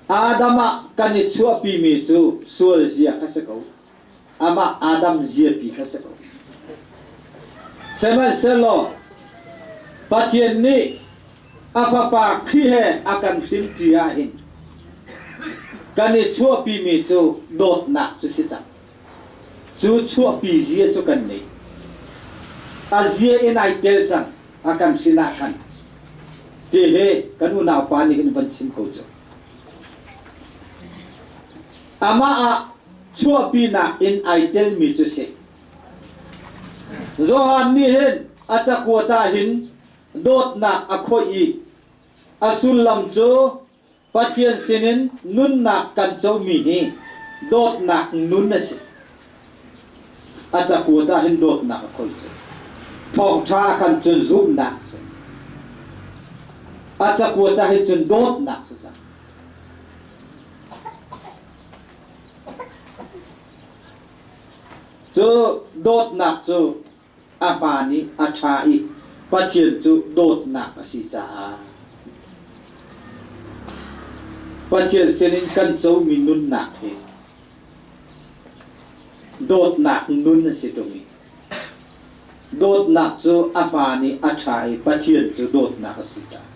Adam ah kan i chuahpimi cu sual zia kha si ko. Amah Adam ziapi kha si ko. Sihmanhsehlaw Pathian nih a fapa Khrih he a kan hrimṭi ahhin kan i chuahpimi cu dawtnak cu si cang. Cu chuahpi zia cu kan nei. A zia in ai tel cang a kan hrin ah khan. Ti hi kan unau pa nih hin van chim ko cu. Amah ah chuahpinak in ai telmi cu si. Johan nih hin a cakuat ah hin dawtnak a khoih i a sullam cu Pathian sinin nunnak kan comi hi dawtnak nun a si. A cakuat ah hin dawtnak a khoi cu. Thawngṭha ah khan cun zumhnak a si. A cakuat ah hin cun dawtnak si cang. Cu dawtnak cu a hmaan i a ṭha i Pathian cu dawtnak a si caah Pathian sinin kan comi nunnak hi dawtnak nun a si ṭung i. Dawtnak cu a hmaan i a ṭha i Pathian cu dawtnak a si caah.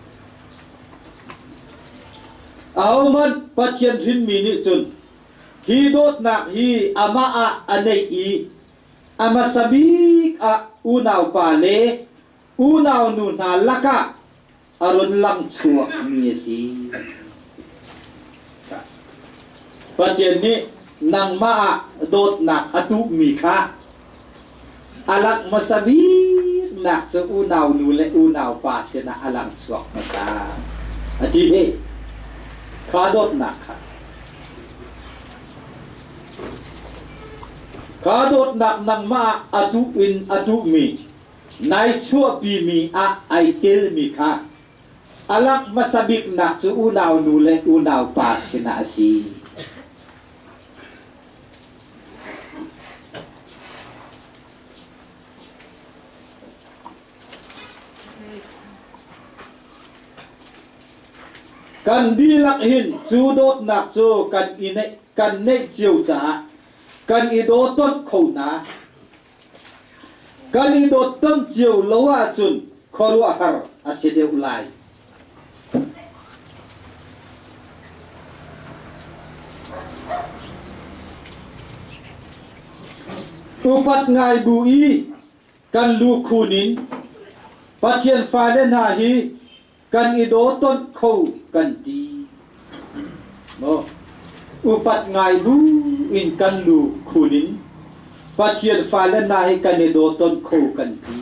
Ahohmanh Pathian hrinmi nih cun hi dawtnak hi amah ah a neih i a hmasa bik ah unaupa le unaunu hna lakah a run lang chuakmi a si. Pathian nih nangmah ah dawtnak a tuhmi kha a langh hmasa biknak cu unaunu le unaupa sinah a lang chuak hmasa. A ti hi kha dawtnak kha. Kha dawtnak nangmah ah a tuh in a tuhmi nai chuahpimi ah ai telmi kha a langh hmasa biknak cu unaunu le unaupa sinah a si. Kan dihlak hin cu dawtnak cu kan i neih kan neih cio caah kan i daw tonh kho hna. Kan i dawt ton cio lo ahcun khuaruahhar a si deuh lai. Upat ngai bu i kan lu khun in Pathian fale hna hi kan i daw tonh kho kan ti. Maw? Upat ngai bu in kan lu khun in Pathian fale hna hi kan i daw ton kho kan ti.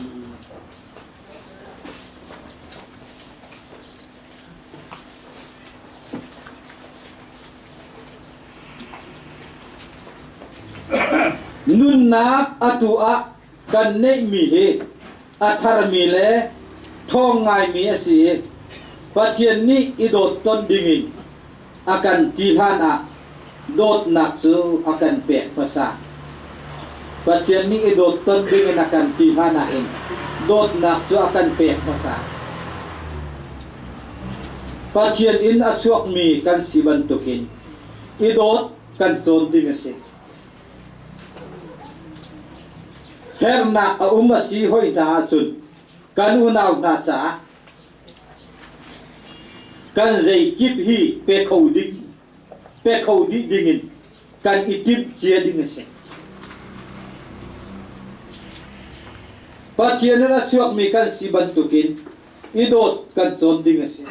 Nunnak atu ah kan neihmi hi a tharmi le ṭhawng ngaimi a si i Pathian nih i dawt ton dingin a kan ti hlan ah dawtnak cu a kan pek hmasa. Pathian nih i dawt ton dingin a kan ti hlan ah hin dawtnak cu a kan pek hmasa. Pathian in a chuakmi kan si bantukin i dawt kan cawn ding a si. Hernak a um a si hoi hna ahcun kan unau hna caah kan zeikip hi pe kho ding pe kho dih dingin kan i timh cia ding a si. Pathian in a chuakmi kan si bantukin i dawt kan cawn ding a si.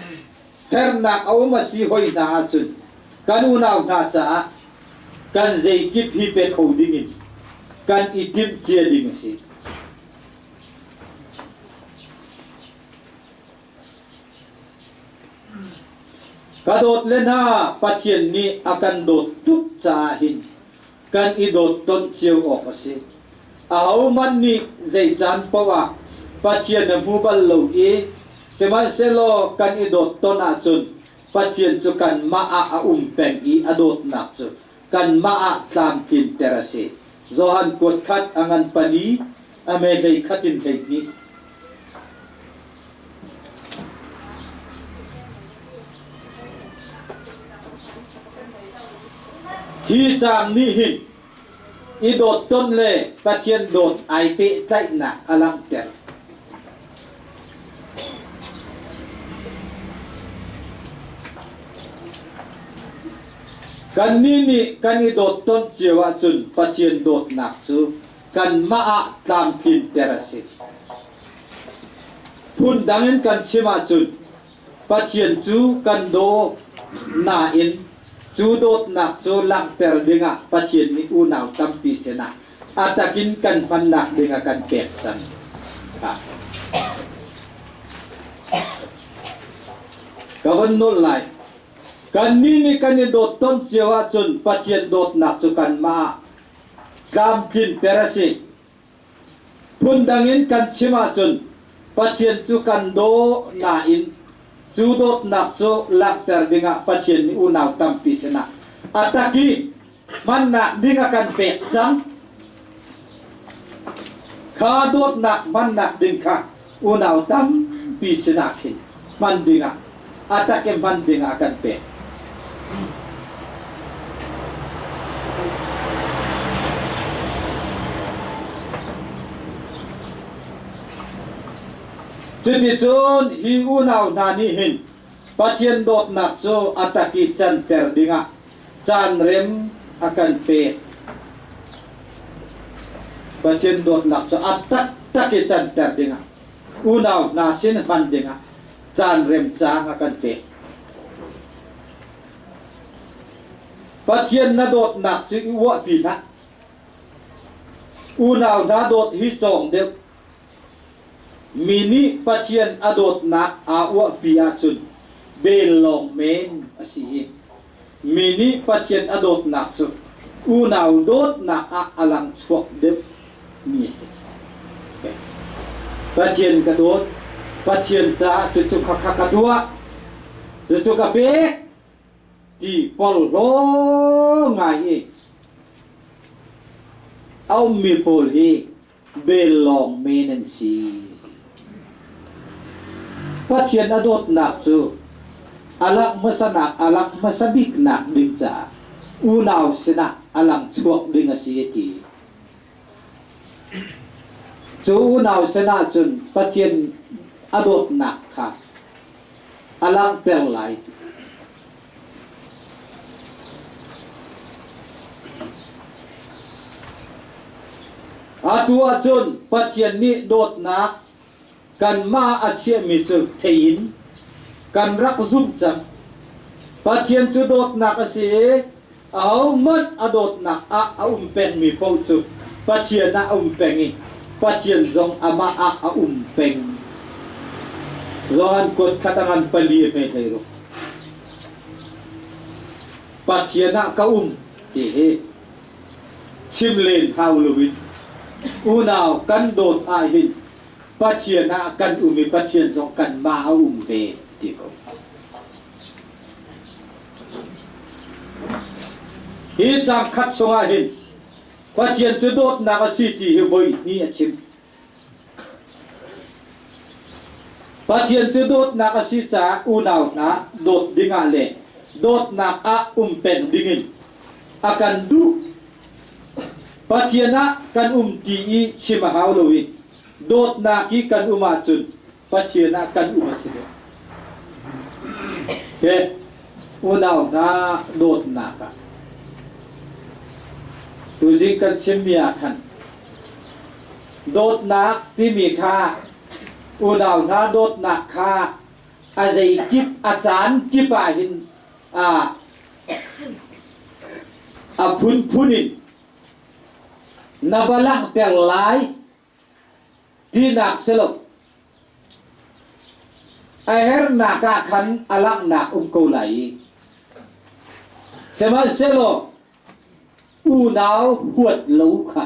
Hernak a um a si hoi hna ahcun kan unau hna caah kan zeikip hi pe kho dingin kan i timh cia ding a si. Ka dawt le hna Pathian nih a kan dawt tuk caah hin kan i dawt tonh cio awk a si. Ahohmanh nih zei caan paoh ah Pathian a hmu bal lo i sihmanhsehlaw kan i dawt ton ahcun Pathian cu kanmah ah a um peng i a dawtnak cu kanmah ah tlamtlinter a si. Johan kuat khat a ngan pali a me hlei khat in 12. Hi caang nih hin i dawt ton le Pathian dawt ai pehtlaihnak a langhter. Kannih nih kan i dawt ton cio ahcun Pathian dawtnak cu kanmah ah tlamtlinter a si. Phundang in kan chim ahcun Pathian cu kan daw nain cu dawtnak cu langhter dingah Pathian nih unau tampi sinah a takin kan hmannak ding a kan pek cang. Ka von nawl lai. Kannih nih kan i dawt ton cio ahcun Pathian dawtnak cu kanmah ah tlamtlinter a si. Phundang in kan chim ahcun Pathian cu kan daw nain cu dawtnak cu langhter dingah Pathian nih unau tampi sinah a tak i hmannak ding a kan pek cang. Kha dawtnak hmannak ding kha unau tampi sinah khin hman dingah a tak i hman dingah a kan pek. Cuticun hi unau hna nih hin Pathian dawtnak cu a tak i canter dingah caan rem a kan pek. Pathian dawtnak cu a taktak i canter dingah unau hna sin hman dingah caan remcaang a kan pek. Pathian na dawtnak cu i uahpi hlah. Unau hna dawt hi cawng deuh. Mi nih Pathian a dawtnak aa uahpi ahcun bel lawng men a si i mi nih Pathian a dawtnak cu unau dawtnak ah a lang chuak deuh mi a si. Pathian ka dawt, Pathian caah cucu khakha ka tuah, cucu ka pek ti porhlaw ngai i a ummi pawl hi bel lawng men an si. Pathian a dawtnak cu a langh hmasanak a langh hmasa biknak ding caah unau sinah a lang chuak ding a si a ti. Cu unau sinah cun Pathian a dawtnak kha a langhter lai. Atu ahcun Pathian nih dawtnak kanmah a chiahmi cu thei in kan rak zumh cang. Pathian cu dawtnak a si i ahohmanh a dawtnak ah a um pengmi paoh cu Pathian ah a um peng i Pathian zong amah ah a um peng. Johan kuat khat a ngan pali a hme hlei ruk. Pathian ah ka um ti hi chim len hau loin unau kan dawt ahhin Pathian ah kan um i Pathian zong kanmah a um ve ti ko. Hi cang khat chungah hin Pathian cu dawtnak a si ti hi voi hnih a chim. Pathian cu dawtnak a si caah unau hna dawt dingah le dawtnak ah um peng dingin a kan duh. Pathian ah kan um ti i chim a hau lo i dawtnak i kan um ahcun Pathian ah kan um a si deuh. He unau hna dawtnak ah tuzing kan chimmi ah khan Dawtnak timi kha unau hna dawtnak kha a zeikip a caan kip ah hin a phunphun in na va langhter lai tinak si lo. A hernak ah khan a langhnak um ko lai i sihmanhsehlaw Unau huat lo kha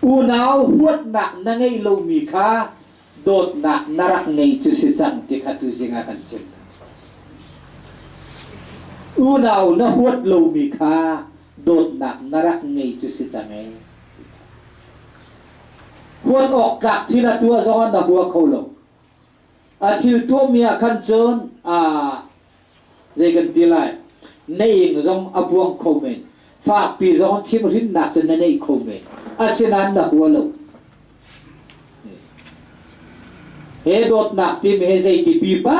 unau huatnak na ngeih lomi kha dawtnak na rak ngei cu si cang ti kha tuzing ah kan chim. Unau na huat lomi kha dawtnak na rak ngei cu si cang ee. Huat awk tlak thil a tuah zong ah na hua kho lo. A thil tuahmi ah khan cun zei kan ti lai na ing zong a buang kho men fakpi zong chimhrinnak cu na nei kho men asinain na hua lo he dawtnak timi he zeiti pipa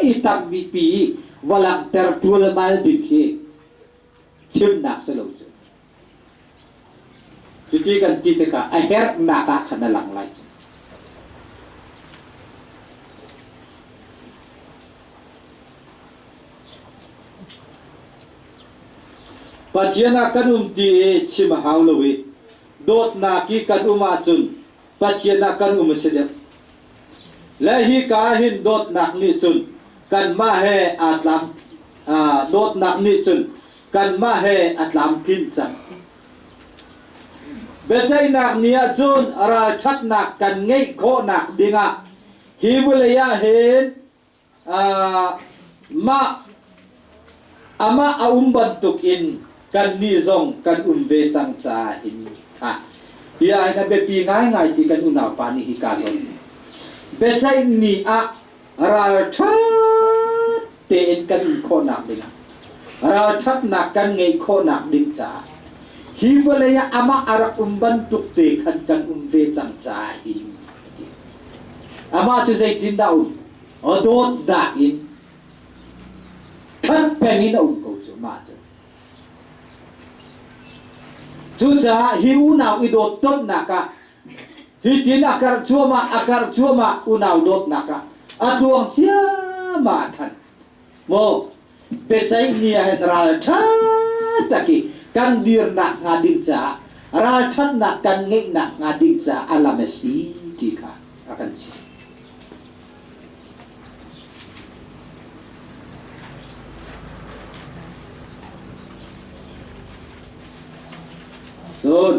i tammi pi va langhter ṭualmal bik hi chimnak si lo cu Cuti kan ti tikah a herhnak ah khan a lang lai. Pathian ah kan um ti i chim a hau lo i dawtnak i kan um ahcun Pathian ah kan um a si deuh. Le hi ka hin dawtnak nih cun kanmah he aa tlam dawtnak nih cun kanmah he a tlamtlin cang. Biaceihnak ni ah cun ralṭhatnak kan ngeih khawhnak dingah hi vawlei ah hin mah amah a um bantukin kannih zong kan um ve cang caah hin kha hi ah hin a biapi ngaingai ti kan unaupa nih hi ka zawn biaceih ni ah ralṭha tein kan um khawhnak dingah ralṭhatnak kan ngeih khawhnak ding caah. Hi vawlei ah amah a rak um bantuk te khan kan um ve cang caah hin amah cu zeitindah um? A dawtnak in khat peng in a um ko cu mah cu. Cucaah hi unau i dawt tonnak ah hitin a karh cuahmah a karh cuahmah unau dawtnak ah a tluang ciammam ah khan maw biaceih ni ah hin ralṭha tak i kan dirnak hnga ding caah ralṭhatnak kan ngeihnak hnga ding caah a lam a si ti kha a kan chimh. Cun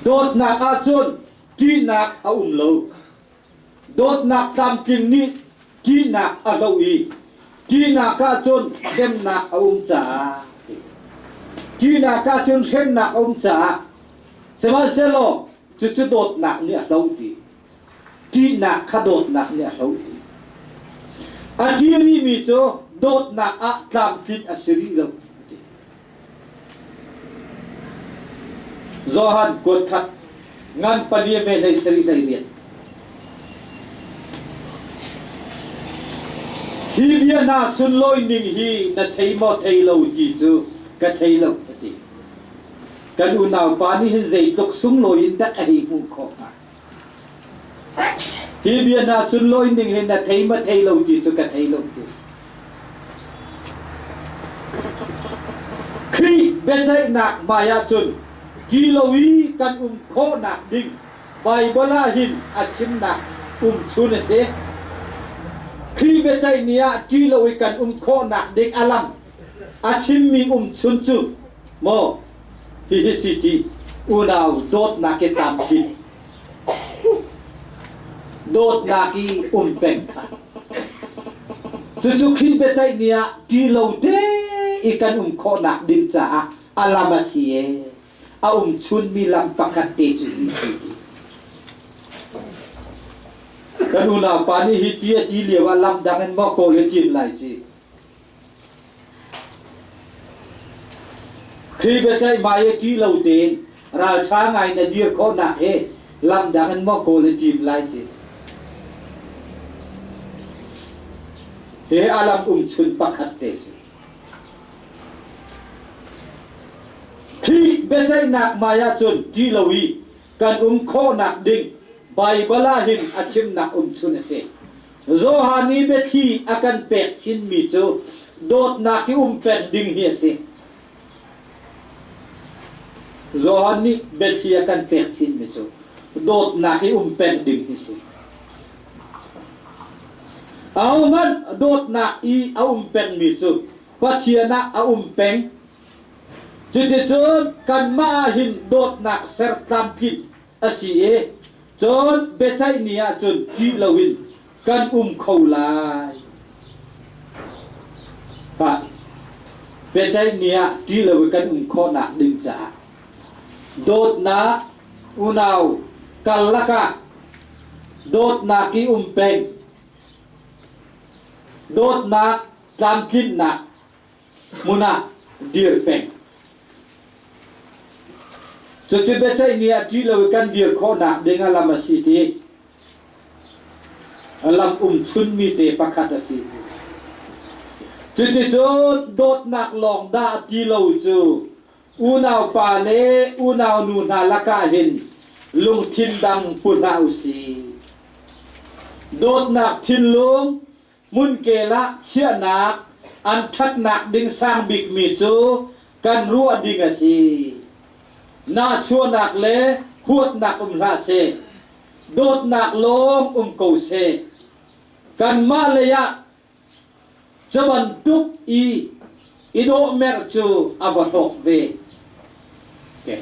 dawtnak ahcun ṭihnak a um lo. Dawtnak tlamtling nih ṭihnak a hloh i ṭihnak ahcun hremnak a um caah ṭihnak ahcun hremnak a um caah sihmanhsehlaw cucu dawtnak nih a hloh ti. Ṭihnak kha dawtnak nih a hloh ti. A ṭih rihmi cu dawtnak ah tlamtlinh a si rih lo. Johan kuat khat ngan pali me hlei sarih hlei riat. Hi bia hna sunlawi ning hi na thei maw thei lo ti cu ka thei lo a ti. Kan unau pa nih hin zeitluk sunglawi in dah a hei hmuh khawh hnga. Hi bia hna sunlawi ning hi na thei ma thei lo ti cu ka thei lo ti. Khrih biaceihnak hmai ahcun ti lo i kan um khawhnak ding Baibal ah hin a chimnak um chun a si. Khrih biaceih ni ah ṭi lo i kan um khawhnak ding a lam a chimmi um chun cu maw hihi si ti unau dawtnak i tlamtlinh dawtnak i um peng kha cucu Khrih biaceih ni ah ṭi lo te i kan um khawhnak ding caah a lam a si e a um chunmi lam pakhat te cu hi si ti kan unau pa nih hi ti a ti lio ah lam dang in maw kawl i tim lai si Khrih biaceih hmai i ṭih lo tein ralṭha ngai na dir khawhnak he lam dang in maw kawl i tim lai ci. Te a lam umchun pakhat te si. Khrih biaceihnak hmai ahcun ṭih lo i kan um khawhnak ding Baibal ah hin a chimnak umchun a si. Johan i biathli a kan pek chinmi cu dawtnak i um peng ding hi a si. Johan nih biathli a kan pek chinmi cu dawtnak i um peng ding hi a si. Ahohmanh dawtnak i a um pengmi cu Pathian ah a um peng. Cuticun kanmah ah hin dawtnak ser tlamtlinh a si i cun biaceih ni ah cun ṭih loin kan um kho lai. Pa biaceih ni ah ṭih loin kan um khawhnak ding caah dawtnak unau karlak ah dawtnak i um peng dawtnak tlamtlinnak hmun ah dir peng. Cucu biaceih ni ah ṭih lo i kan dir khawhnak ding a lam a si ti a lam um chunmi te pakhat a si. Cuticun dawtnak lawng dah ti lo cu unaupa le unaunu hna lakah hin lungthin dang pu hlah u sih. Dawtnak thinlung hmunkel ah chiahnak an ṭhatnak ding sang bikmi cu kan ruah ding a si. Nahchuahnak le huatnak um hlah seh. Dawtnak lawng um ko seh. Kanmah lei ah cu bantuk i i dawhmerh cu a va hlawk ve. Okay.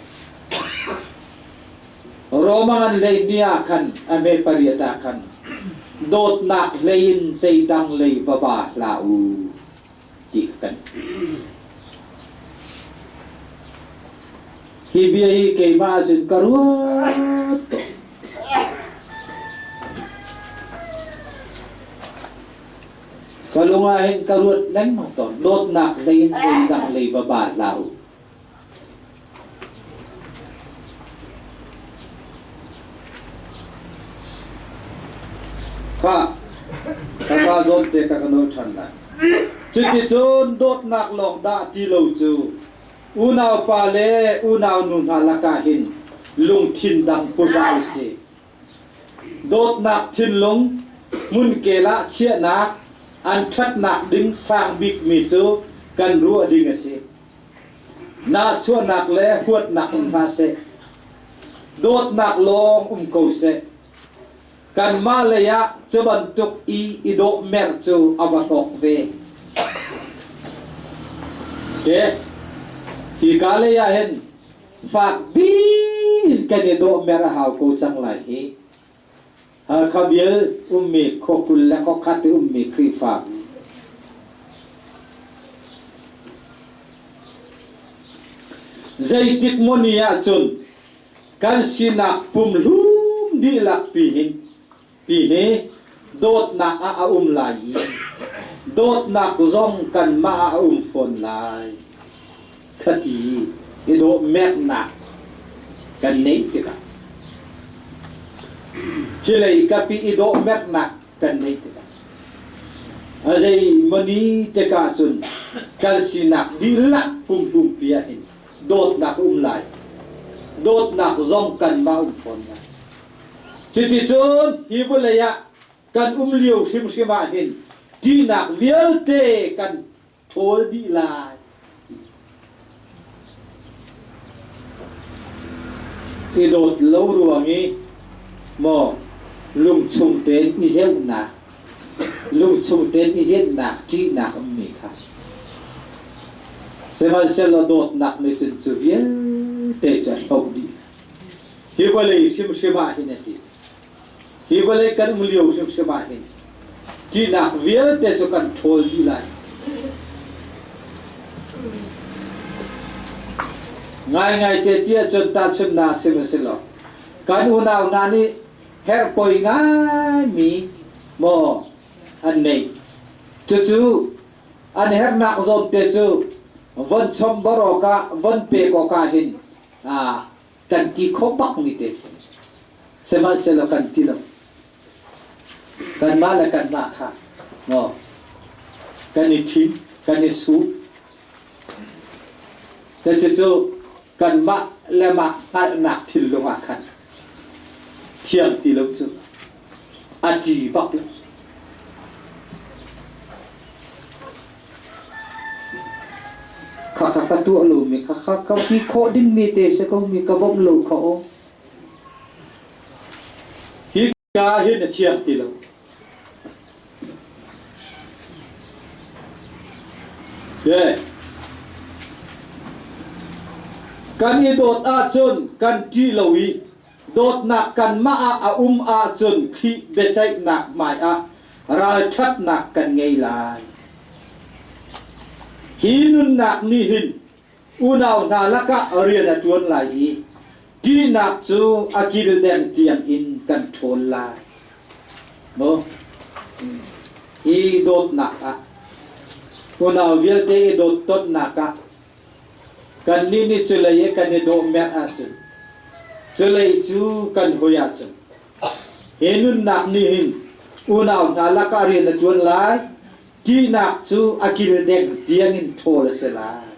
Roma ngan hlei ni ah khan a hme pariat ah khan dawtnak hlei in zeidang lei va ba hlah u ti kan hi bia hi keimah ahcun ka ruat tuk Ka lung ah hin ka ruat lengmang tawn. Dawtnak hlei in zeidang lei va ba hlah u. Kha, ka ka zawn te ka ka nawl ṭhan lai. Cuticun dawtnak lawng dah ti lo cu unau pa le unau nu hna lakah hin lungthin dang pu hlah u sih. Dawtnak thinlung hmunkel ah chiahnak an ṭhatnak ding sang bikmi cu kan ruah ding a si. Nahchuahnak le huatnak um hlah seh. Dawtnak lawng um ko seh. Kanmah lei ah cu bantuk i i dawh merh cu a va hlawk ve. Ke hika lei ah hin fak bin kan i dawh mer a hau ko cang lai hi. Hakha bial ummi khua 20 le khua khat i ummi Khrihfa zeitik maw ni ahcun kan sinak pumhlum dihlak pi hin pi hi dawtnak ah a um lai i dawtnak zong kanmah ah a um fawn lai khati i dawh meknak kan neih tikah hi lei kapi i dawh meknak kan neih tikah a zei mani tikah cun kan sinak dihlak pumhlum pi ah hin dawtnak um lai dawtnak zong kanmah um fawn lai. Cuticun hi vawlei ah kan um lio hrimhrim ah hin ṭihnak vialte kan ṭhawl dih lai. I dawt lo ruang i maw lungchung tein i zeuhnak, lungchung tein i zenhnak, ṭihnak ummi kha. Sihmanhsehlaw dawtnak nih cun cu vialte cu a hloh dih. Hi vawlei hrimhrim ah hin a ti. Hi vawlei kan um lio hrimhrim ah hin ṭihnak vialte cu kan ṭhawl dih lai. Ngaingai te tiah cun tahchunhnak chim a si lo. Kan unau hna nih herhpoi ngaimi maw an neih. Cucu an herhnak zawn te cu von chom bor awkah von pek awkah hin kan ti kho bak mi te si. Sihmanhsehlaw kan ti lo. Kanmah le kanmah kha maw kan i ṭhim, kan i su. Cucu kanmah le mah hngalhnak thinlung ah khan thiang ti lo cu a ṭi bak lo. Khakha ka tuah lomi, khakha ka ti khawh dingmi te si ko mi ka bawmh lo kha aw. Hi ka hin a thiang ti lo. Kan i dawt ahcun kan ṭih lo i dawtnak kanmah ah a um ahcun Khrih biaceihnak hmaiah ralṭhatnak kan ngei lai. Hi nunnak nih hin unau hna lakah rian a ṭuan lai i ṭihnak cu a kildeng tiang in kan ṭhawl lai. Maw? Hi dawtnak ah unau vialte i dawt tonnak ah kannih nih culei i kan i dawh merh ahcun culei cu kan hui ahcun hi nunnak nih hin unau hna lakah rian a ṭuan lai. Ṭihnak cu a kildeng tiangin ṭhawl a si lai.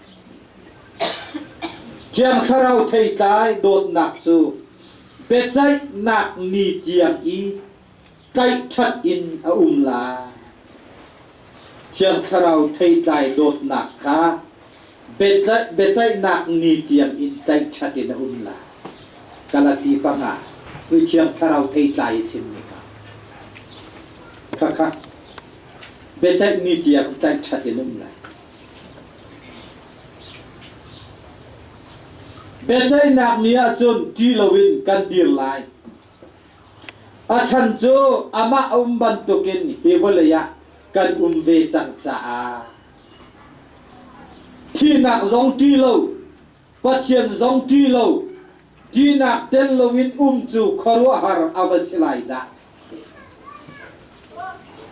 Thiang Thlarau theitlai dawtnak cu biaceihnak ni tiang i tlaihṭhat in a um lai. Thiang Thlarau theitlai dawtnak kha biaceihnak ni tiang in tlaihṭhat in a um lai. Galati 5, Thiang Thlarau theitlai i chimmi kha. Khakha biaceih ni tiang tlaihṭhat in um lai. Biaceihnak ni ahcun ṭih loin kan dir lai. A chan cu amah a um bantukin hi vawlei ah kan um ve cang caah thihnak zong ṭih lo, Pathian zong ṭih lo, ṭihnak tel loin um cu khuaruahhar a va si lai dah.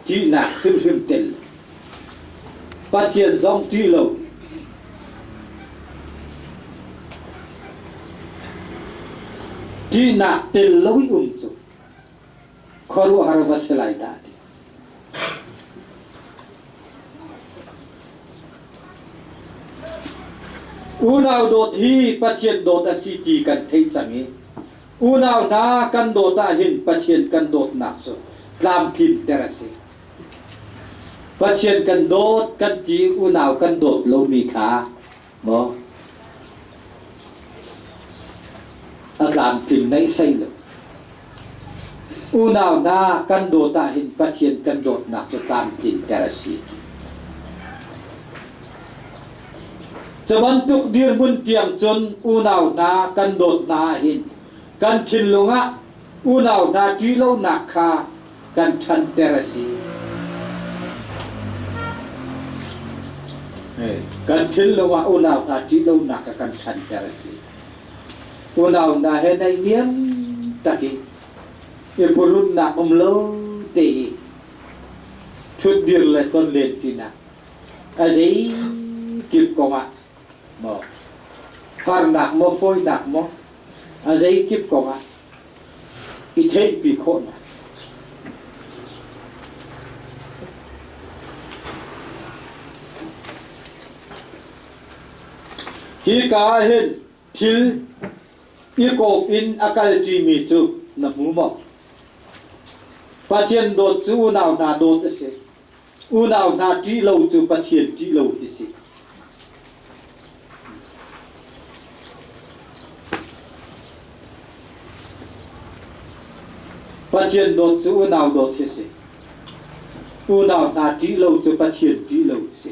Ṭihnak hrimhrim tel. Pathian zong ṭih lo. Ṭihnak tel lo i um cu khuaruahhar va si lai dah ti. Unau dawt hi Pathian dawt a si ti kan theih cang i unau hna kan dawt ahhin Pathian kan dawtnak cu tlamtlinter a si. Pathian kan dawt kan ti unau kan dawt lomi kha maw a tlamtling naihsai lo. Unau hna kan dawt ahhin Pathian kan dawtnak cu tlamtlinter a si. Cu bantuk dirhmun tiang cun unau hna kan dawt hna ahhin kan thinlung ah unau hna ṭihlonak kha kan ṭhanter a si. Kan thinlung ah unau hna ṭihlonak kha kan ṭhanter a si. Unau hna he naihniam tak i i phuhrunnak um lo te i ṭhutdir le tonlen ṭinak a zei kip kongah maw harnak maw fawinak maw a zei kip kongah i theihpi khawhnak. Hi ka ah hin thil i kawp in a kal ṭimi cu na hmu maw? Pathian dawt cu unau hna dawt a si. Unau hna ṭih lo cu Pathian ṭih lo hi si. Pathian dawt cu unau dawt hi si. Unau hna ṭih lo cu Pathian ṭih lo hi si.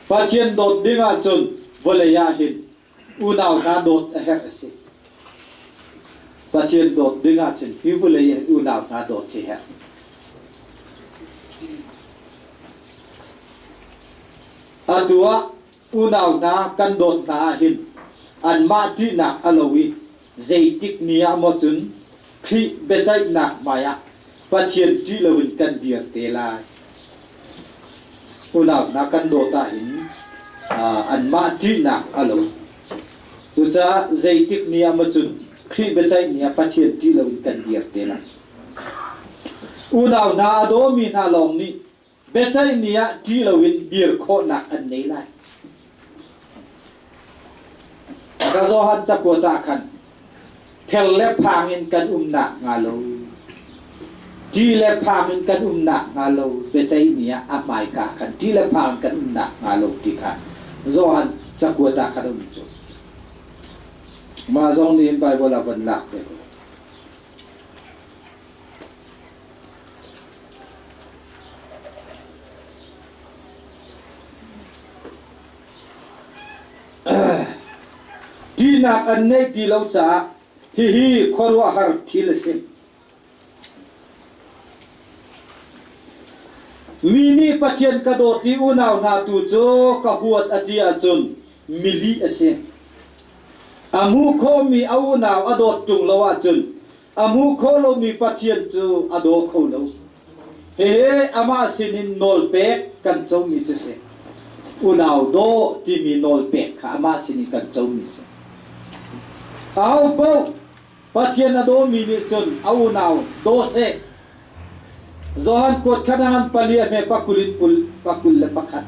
Pathian dawt ding ahcun vawlei ah hin unau hna dawt a herh a si. Pathian dawt ding ahcun hi vawlei ah unau hna dawt hi herh. Atu ah unau hna kan dawt hna ahhin anmah ṭihnak a lo i zeitik ni ah maw cun Khrih biaceihnak hmaiah Pathian ṭih loin kan dir te lai. Unau hna kan dawt ahhin anmah ṭihnak a lo. Cucaah zeitik ni ah maw cun Khrih biaceih ni ah Pathian ṭih loin kan dir te lai. Unau hna a dawmi hna lawng nih biaceih ni ah ṭih loin dir khawhnak an nei lai. Ka Johan cakuat ah khan thel le phang in kan umnak hnga lo ṭi le phang in kan umnak hnga lo biaceih ni ah a hmaika khan ṭi le phang in kan umnak hnga lo ti kha Johan cakuat ah khan um cu. Mah zong nih Bible a von lak ve ko. Ṭihnak an neih ti lo caah hihi khuaruahhar thil a si. Mi nih Pathian ka dawt i unau hna tu cu ka huat a ti ahcun milih a si. A hmu khawhmi a unau a dawt ṭung lo ahcun a hmu kho lomi Pathian cu a daw kho lo. Hihi amah sinin nawlpek kan comi cu si. Unau daw timi nawlpek kha amah sinin kan comi si. Aho paoh Pathian a dawmi nih cun a unau daw seh. Johan kuat khat a ngan pali a hme pakul in kul pakul le pakhat.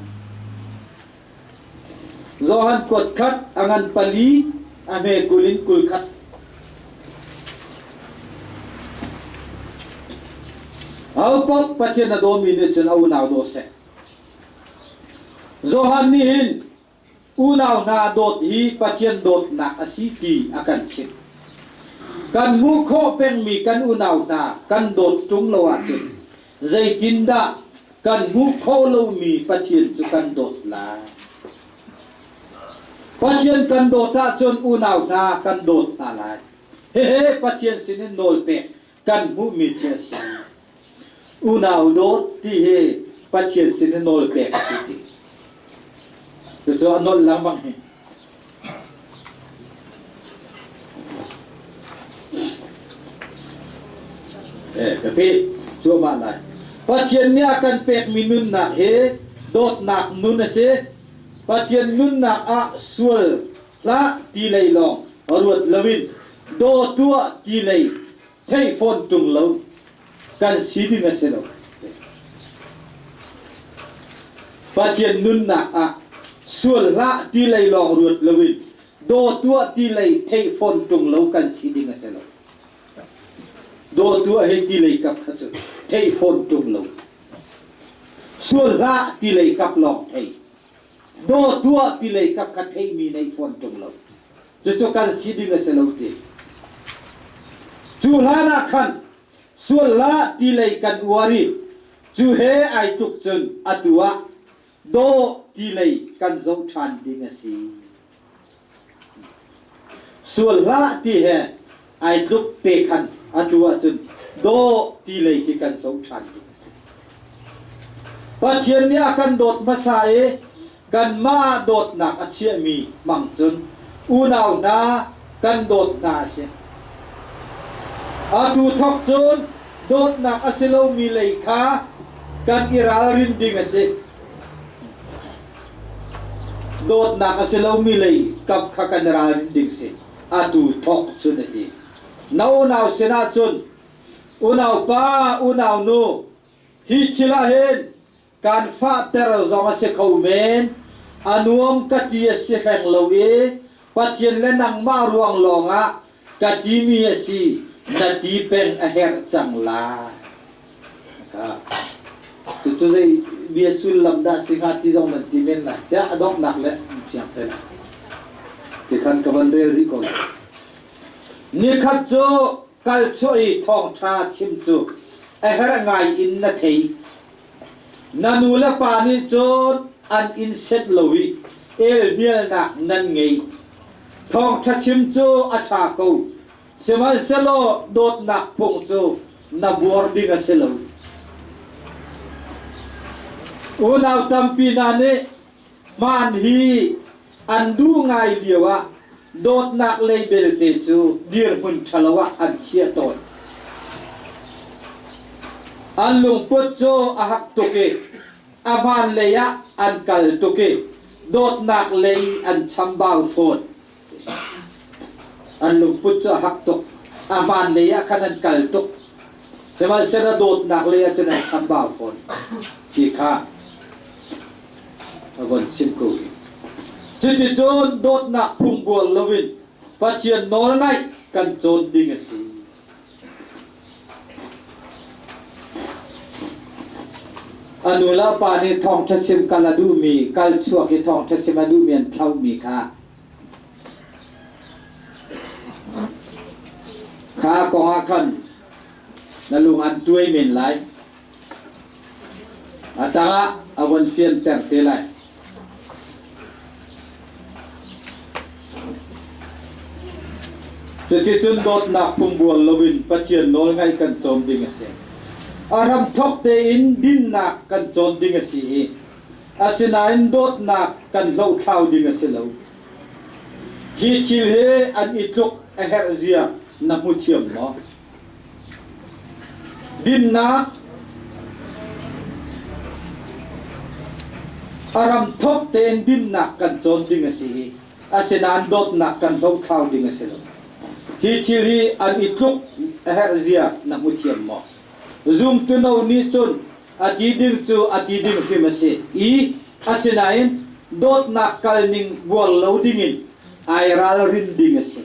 Johan kuat khat a ngan pali a hme kul in kul khat. Aho paoh Pathian a dawmi nih cun a unau daw seh. Johan nih hin unau hna dawt hi Pathian dawtnak a si ti a kan chimh. Kan hmuh khawh pengmi kan unau hna kan dawt ṭung lo ahcun zeitindah kan hmuh khawh lomi Pathian cu kan dawt lai? Pathian kan dawt ahcun unau hna kan dawt hna lai. Hehe Pathian sinin nawlpek kan hmuhmi cu a si. Unau dawt ti hi Pathian sinin nawlpek a si ti. Cucu a nolh lengmang hi. Ka pe cuahmah lai. Pathian nih a kan pekmi nunnak hi dawtnak nun a si. Pathian nunnak ah sual hlah ti lei lawng ruat loin daw tuah ti lei thei fawn ṭung lo kan si ding a si lo. Pathian nunnak ah sual hlah ti lei lawng ruat loin daw tuah ti lei thei fawn ṭung lo kan si ding a si lo. Daw tuah hei ti lei kap kha cu thei fawn ṭung lo. Sual hlah ti lei kap lawng thei. Daw tuah ti lei kap kha theimi nei fawn ṭung lo. Cucu kan si ding a si lo ti. Cu hlan ah khan sual hlah ti lei kan uar i cu he ai tuk cun atu ah daw ti lei kan zoh ṭhan ding a si. Sual hlah ti he ai tluk te khan atu ahcun daw ti lei khi kan zoh ṭhan ding a si. Pathian nih a kan dawt hmasa i kanmah dawtnak a chiahmi hmang cun unau hna kan dawt hna a si. Atu thawk cun dawtnak a si lomi lei kha kan i ralrin ding a si. Dawtnak a si lomi lei kap kha kan i ralrin ding si. Atu thawk cun a ti. Na unau sinah cun unaupa, unaunu, hi thil ah hin kan fahter zong a si kho men a nuam ka ti a si hleng lo i Pathian le nangmah ruang lawngah ka timi a si na ti peng a herh cang lai. Cucu zei bia sullam dah si hnga ti zong nan ti men lai tiah a donghnak le fiang te lai. Ti khan ka van rel rih ko lai. Nikhat cu kal chuah i thawngṭha chim cu a herh ngai in na thei. Na nu le pa nih cun an in senh lo i elhnialnak nan ngei. Thawngṭha chim cu a ṭha ko, sihmanhsehlaw dawtnak phung cu na buar ding a si lo. Unau tampi hna nih hmaan hi an duh ngai lioah dawtnak lei belte cu dirhmun ṭhalo ah an chiah tawn. An lungput cu a hak tuk i a hmaan lei ah an kal tuk i dawtnak lei an chambau fawn. An lungput cu a hak tuk. A hmaan lei ah khan an kal tuk. Sihmanhsehlaw dawtnak lei ah cun an chambau fawn ti kha a von chim ko hi. Cuticun dawtnak phung bual loin Pathian nawl ngaih kan cawn ding a si. A nu le a pa nih thawngṭha chim kal a duhmi, kal chuak i thawngṭha chim a duhmi an thlauhmi kha kha kong ah khan na lung an tuai men lai. A tangah a von fianter te lai. Cuticun dawtnak phungbual loin Pathian nawlngaih kan cawn ding a si. A hramthawk tein dinnak kan cawn ding a si i asinain dawtnak kan hlohthlau ding a si lo. Hi thil hi an i tluk a herh zia na hmu thiam maw? Dinnak a ramthawk tein dinnak kan cawn ding a si i asinain dawtnak kan hlohthlau ding a si lo. Hi thil hi an i tluk a herh zia na hmu thiam maw? Zumtu no nih cun a ti ding cu a ti ding hrim a si i asinain dawtnak kalning bual lo dingin ai ralrin ding a si.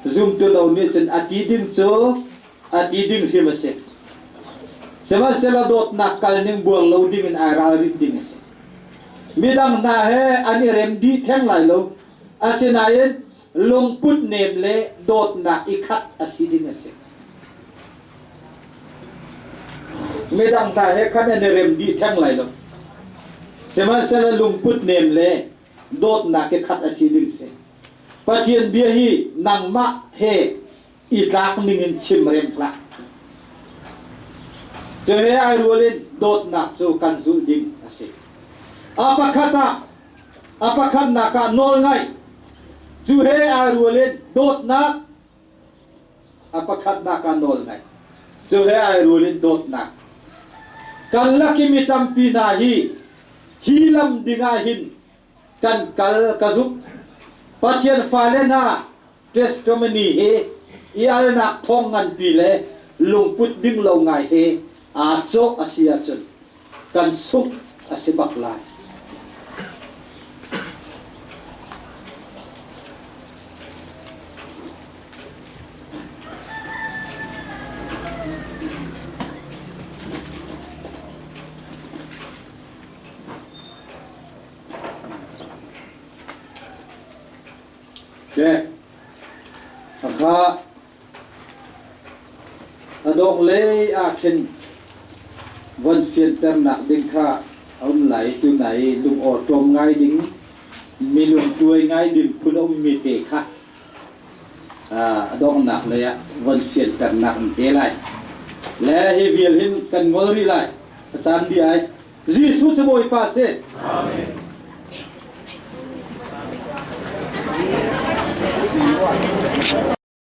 Zumtu lo nih cun a ti ding cu a ti ding hrim a si. Sihmanhsehlaw dawtnak kal ning buang lo ding in ai ralrin ding a si. Midang hna he an i rem dih theng lai lo. Asinain lungput nem le dawtnak i khat a si ding a si. Midang hna he khan an i rem dih theng lai lo. Sihmanhsehlaw lungput nem le dawtnak i khat a si ding si. Pathian bia hi nangmah he i tlak ningin chim rem hlah. Cu he ai rual in dawtnak cu kan zulh ding a si. A pakhat ah a pakhatnak ah nawl ngaih. Cu he ai rual in dawtnak a pakhatnak ah nawl ngaih. Cu he ai rul in dawtnak. Kan lak i mi tampi hna hi hi lam ding ah hin kan kal ka zumh. Pathian fale hna testimony hi i alnak thawng nganpi le lungput ding lo ngai he aa cawh a si ahcun kan sungh a si bak lai. Okay. Akha a dawk lei ah khin von fianternak ding kha a um lai tunai lung awṭawm ngai ding mi lungtuai ngai ding phun a ummi te kha a donghnak lei ah von fianternak an pe lai. Le hi vial hin kan ngol rih lai. A caan dih ai. Jesuh cu Bawipa si. Amen.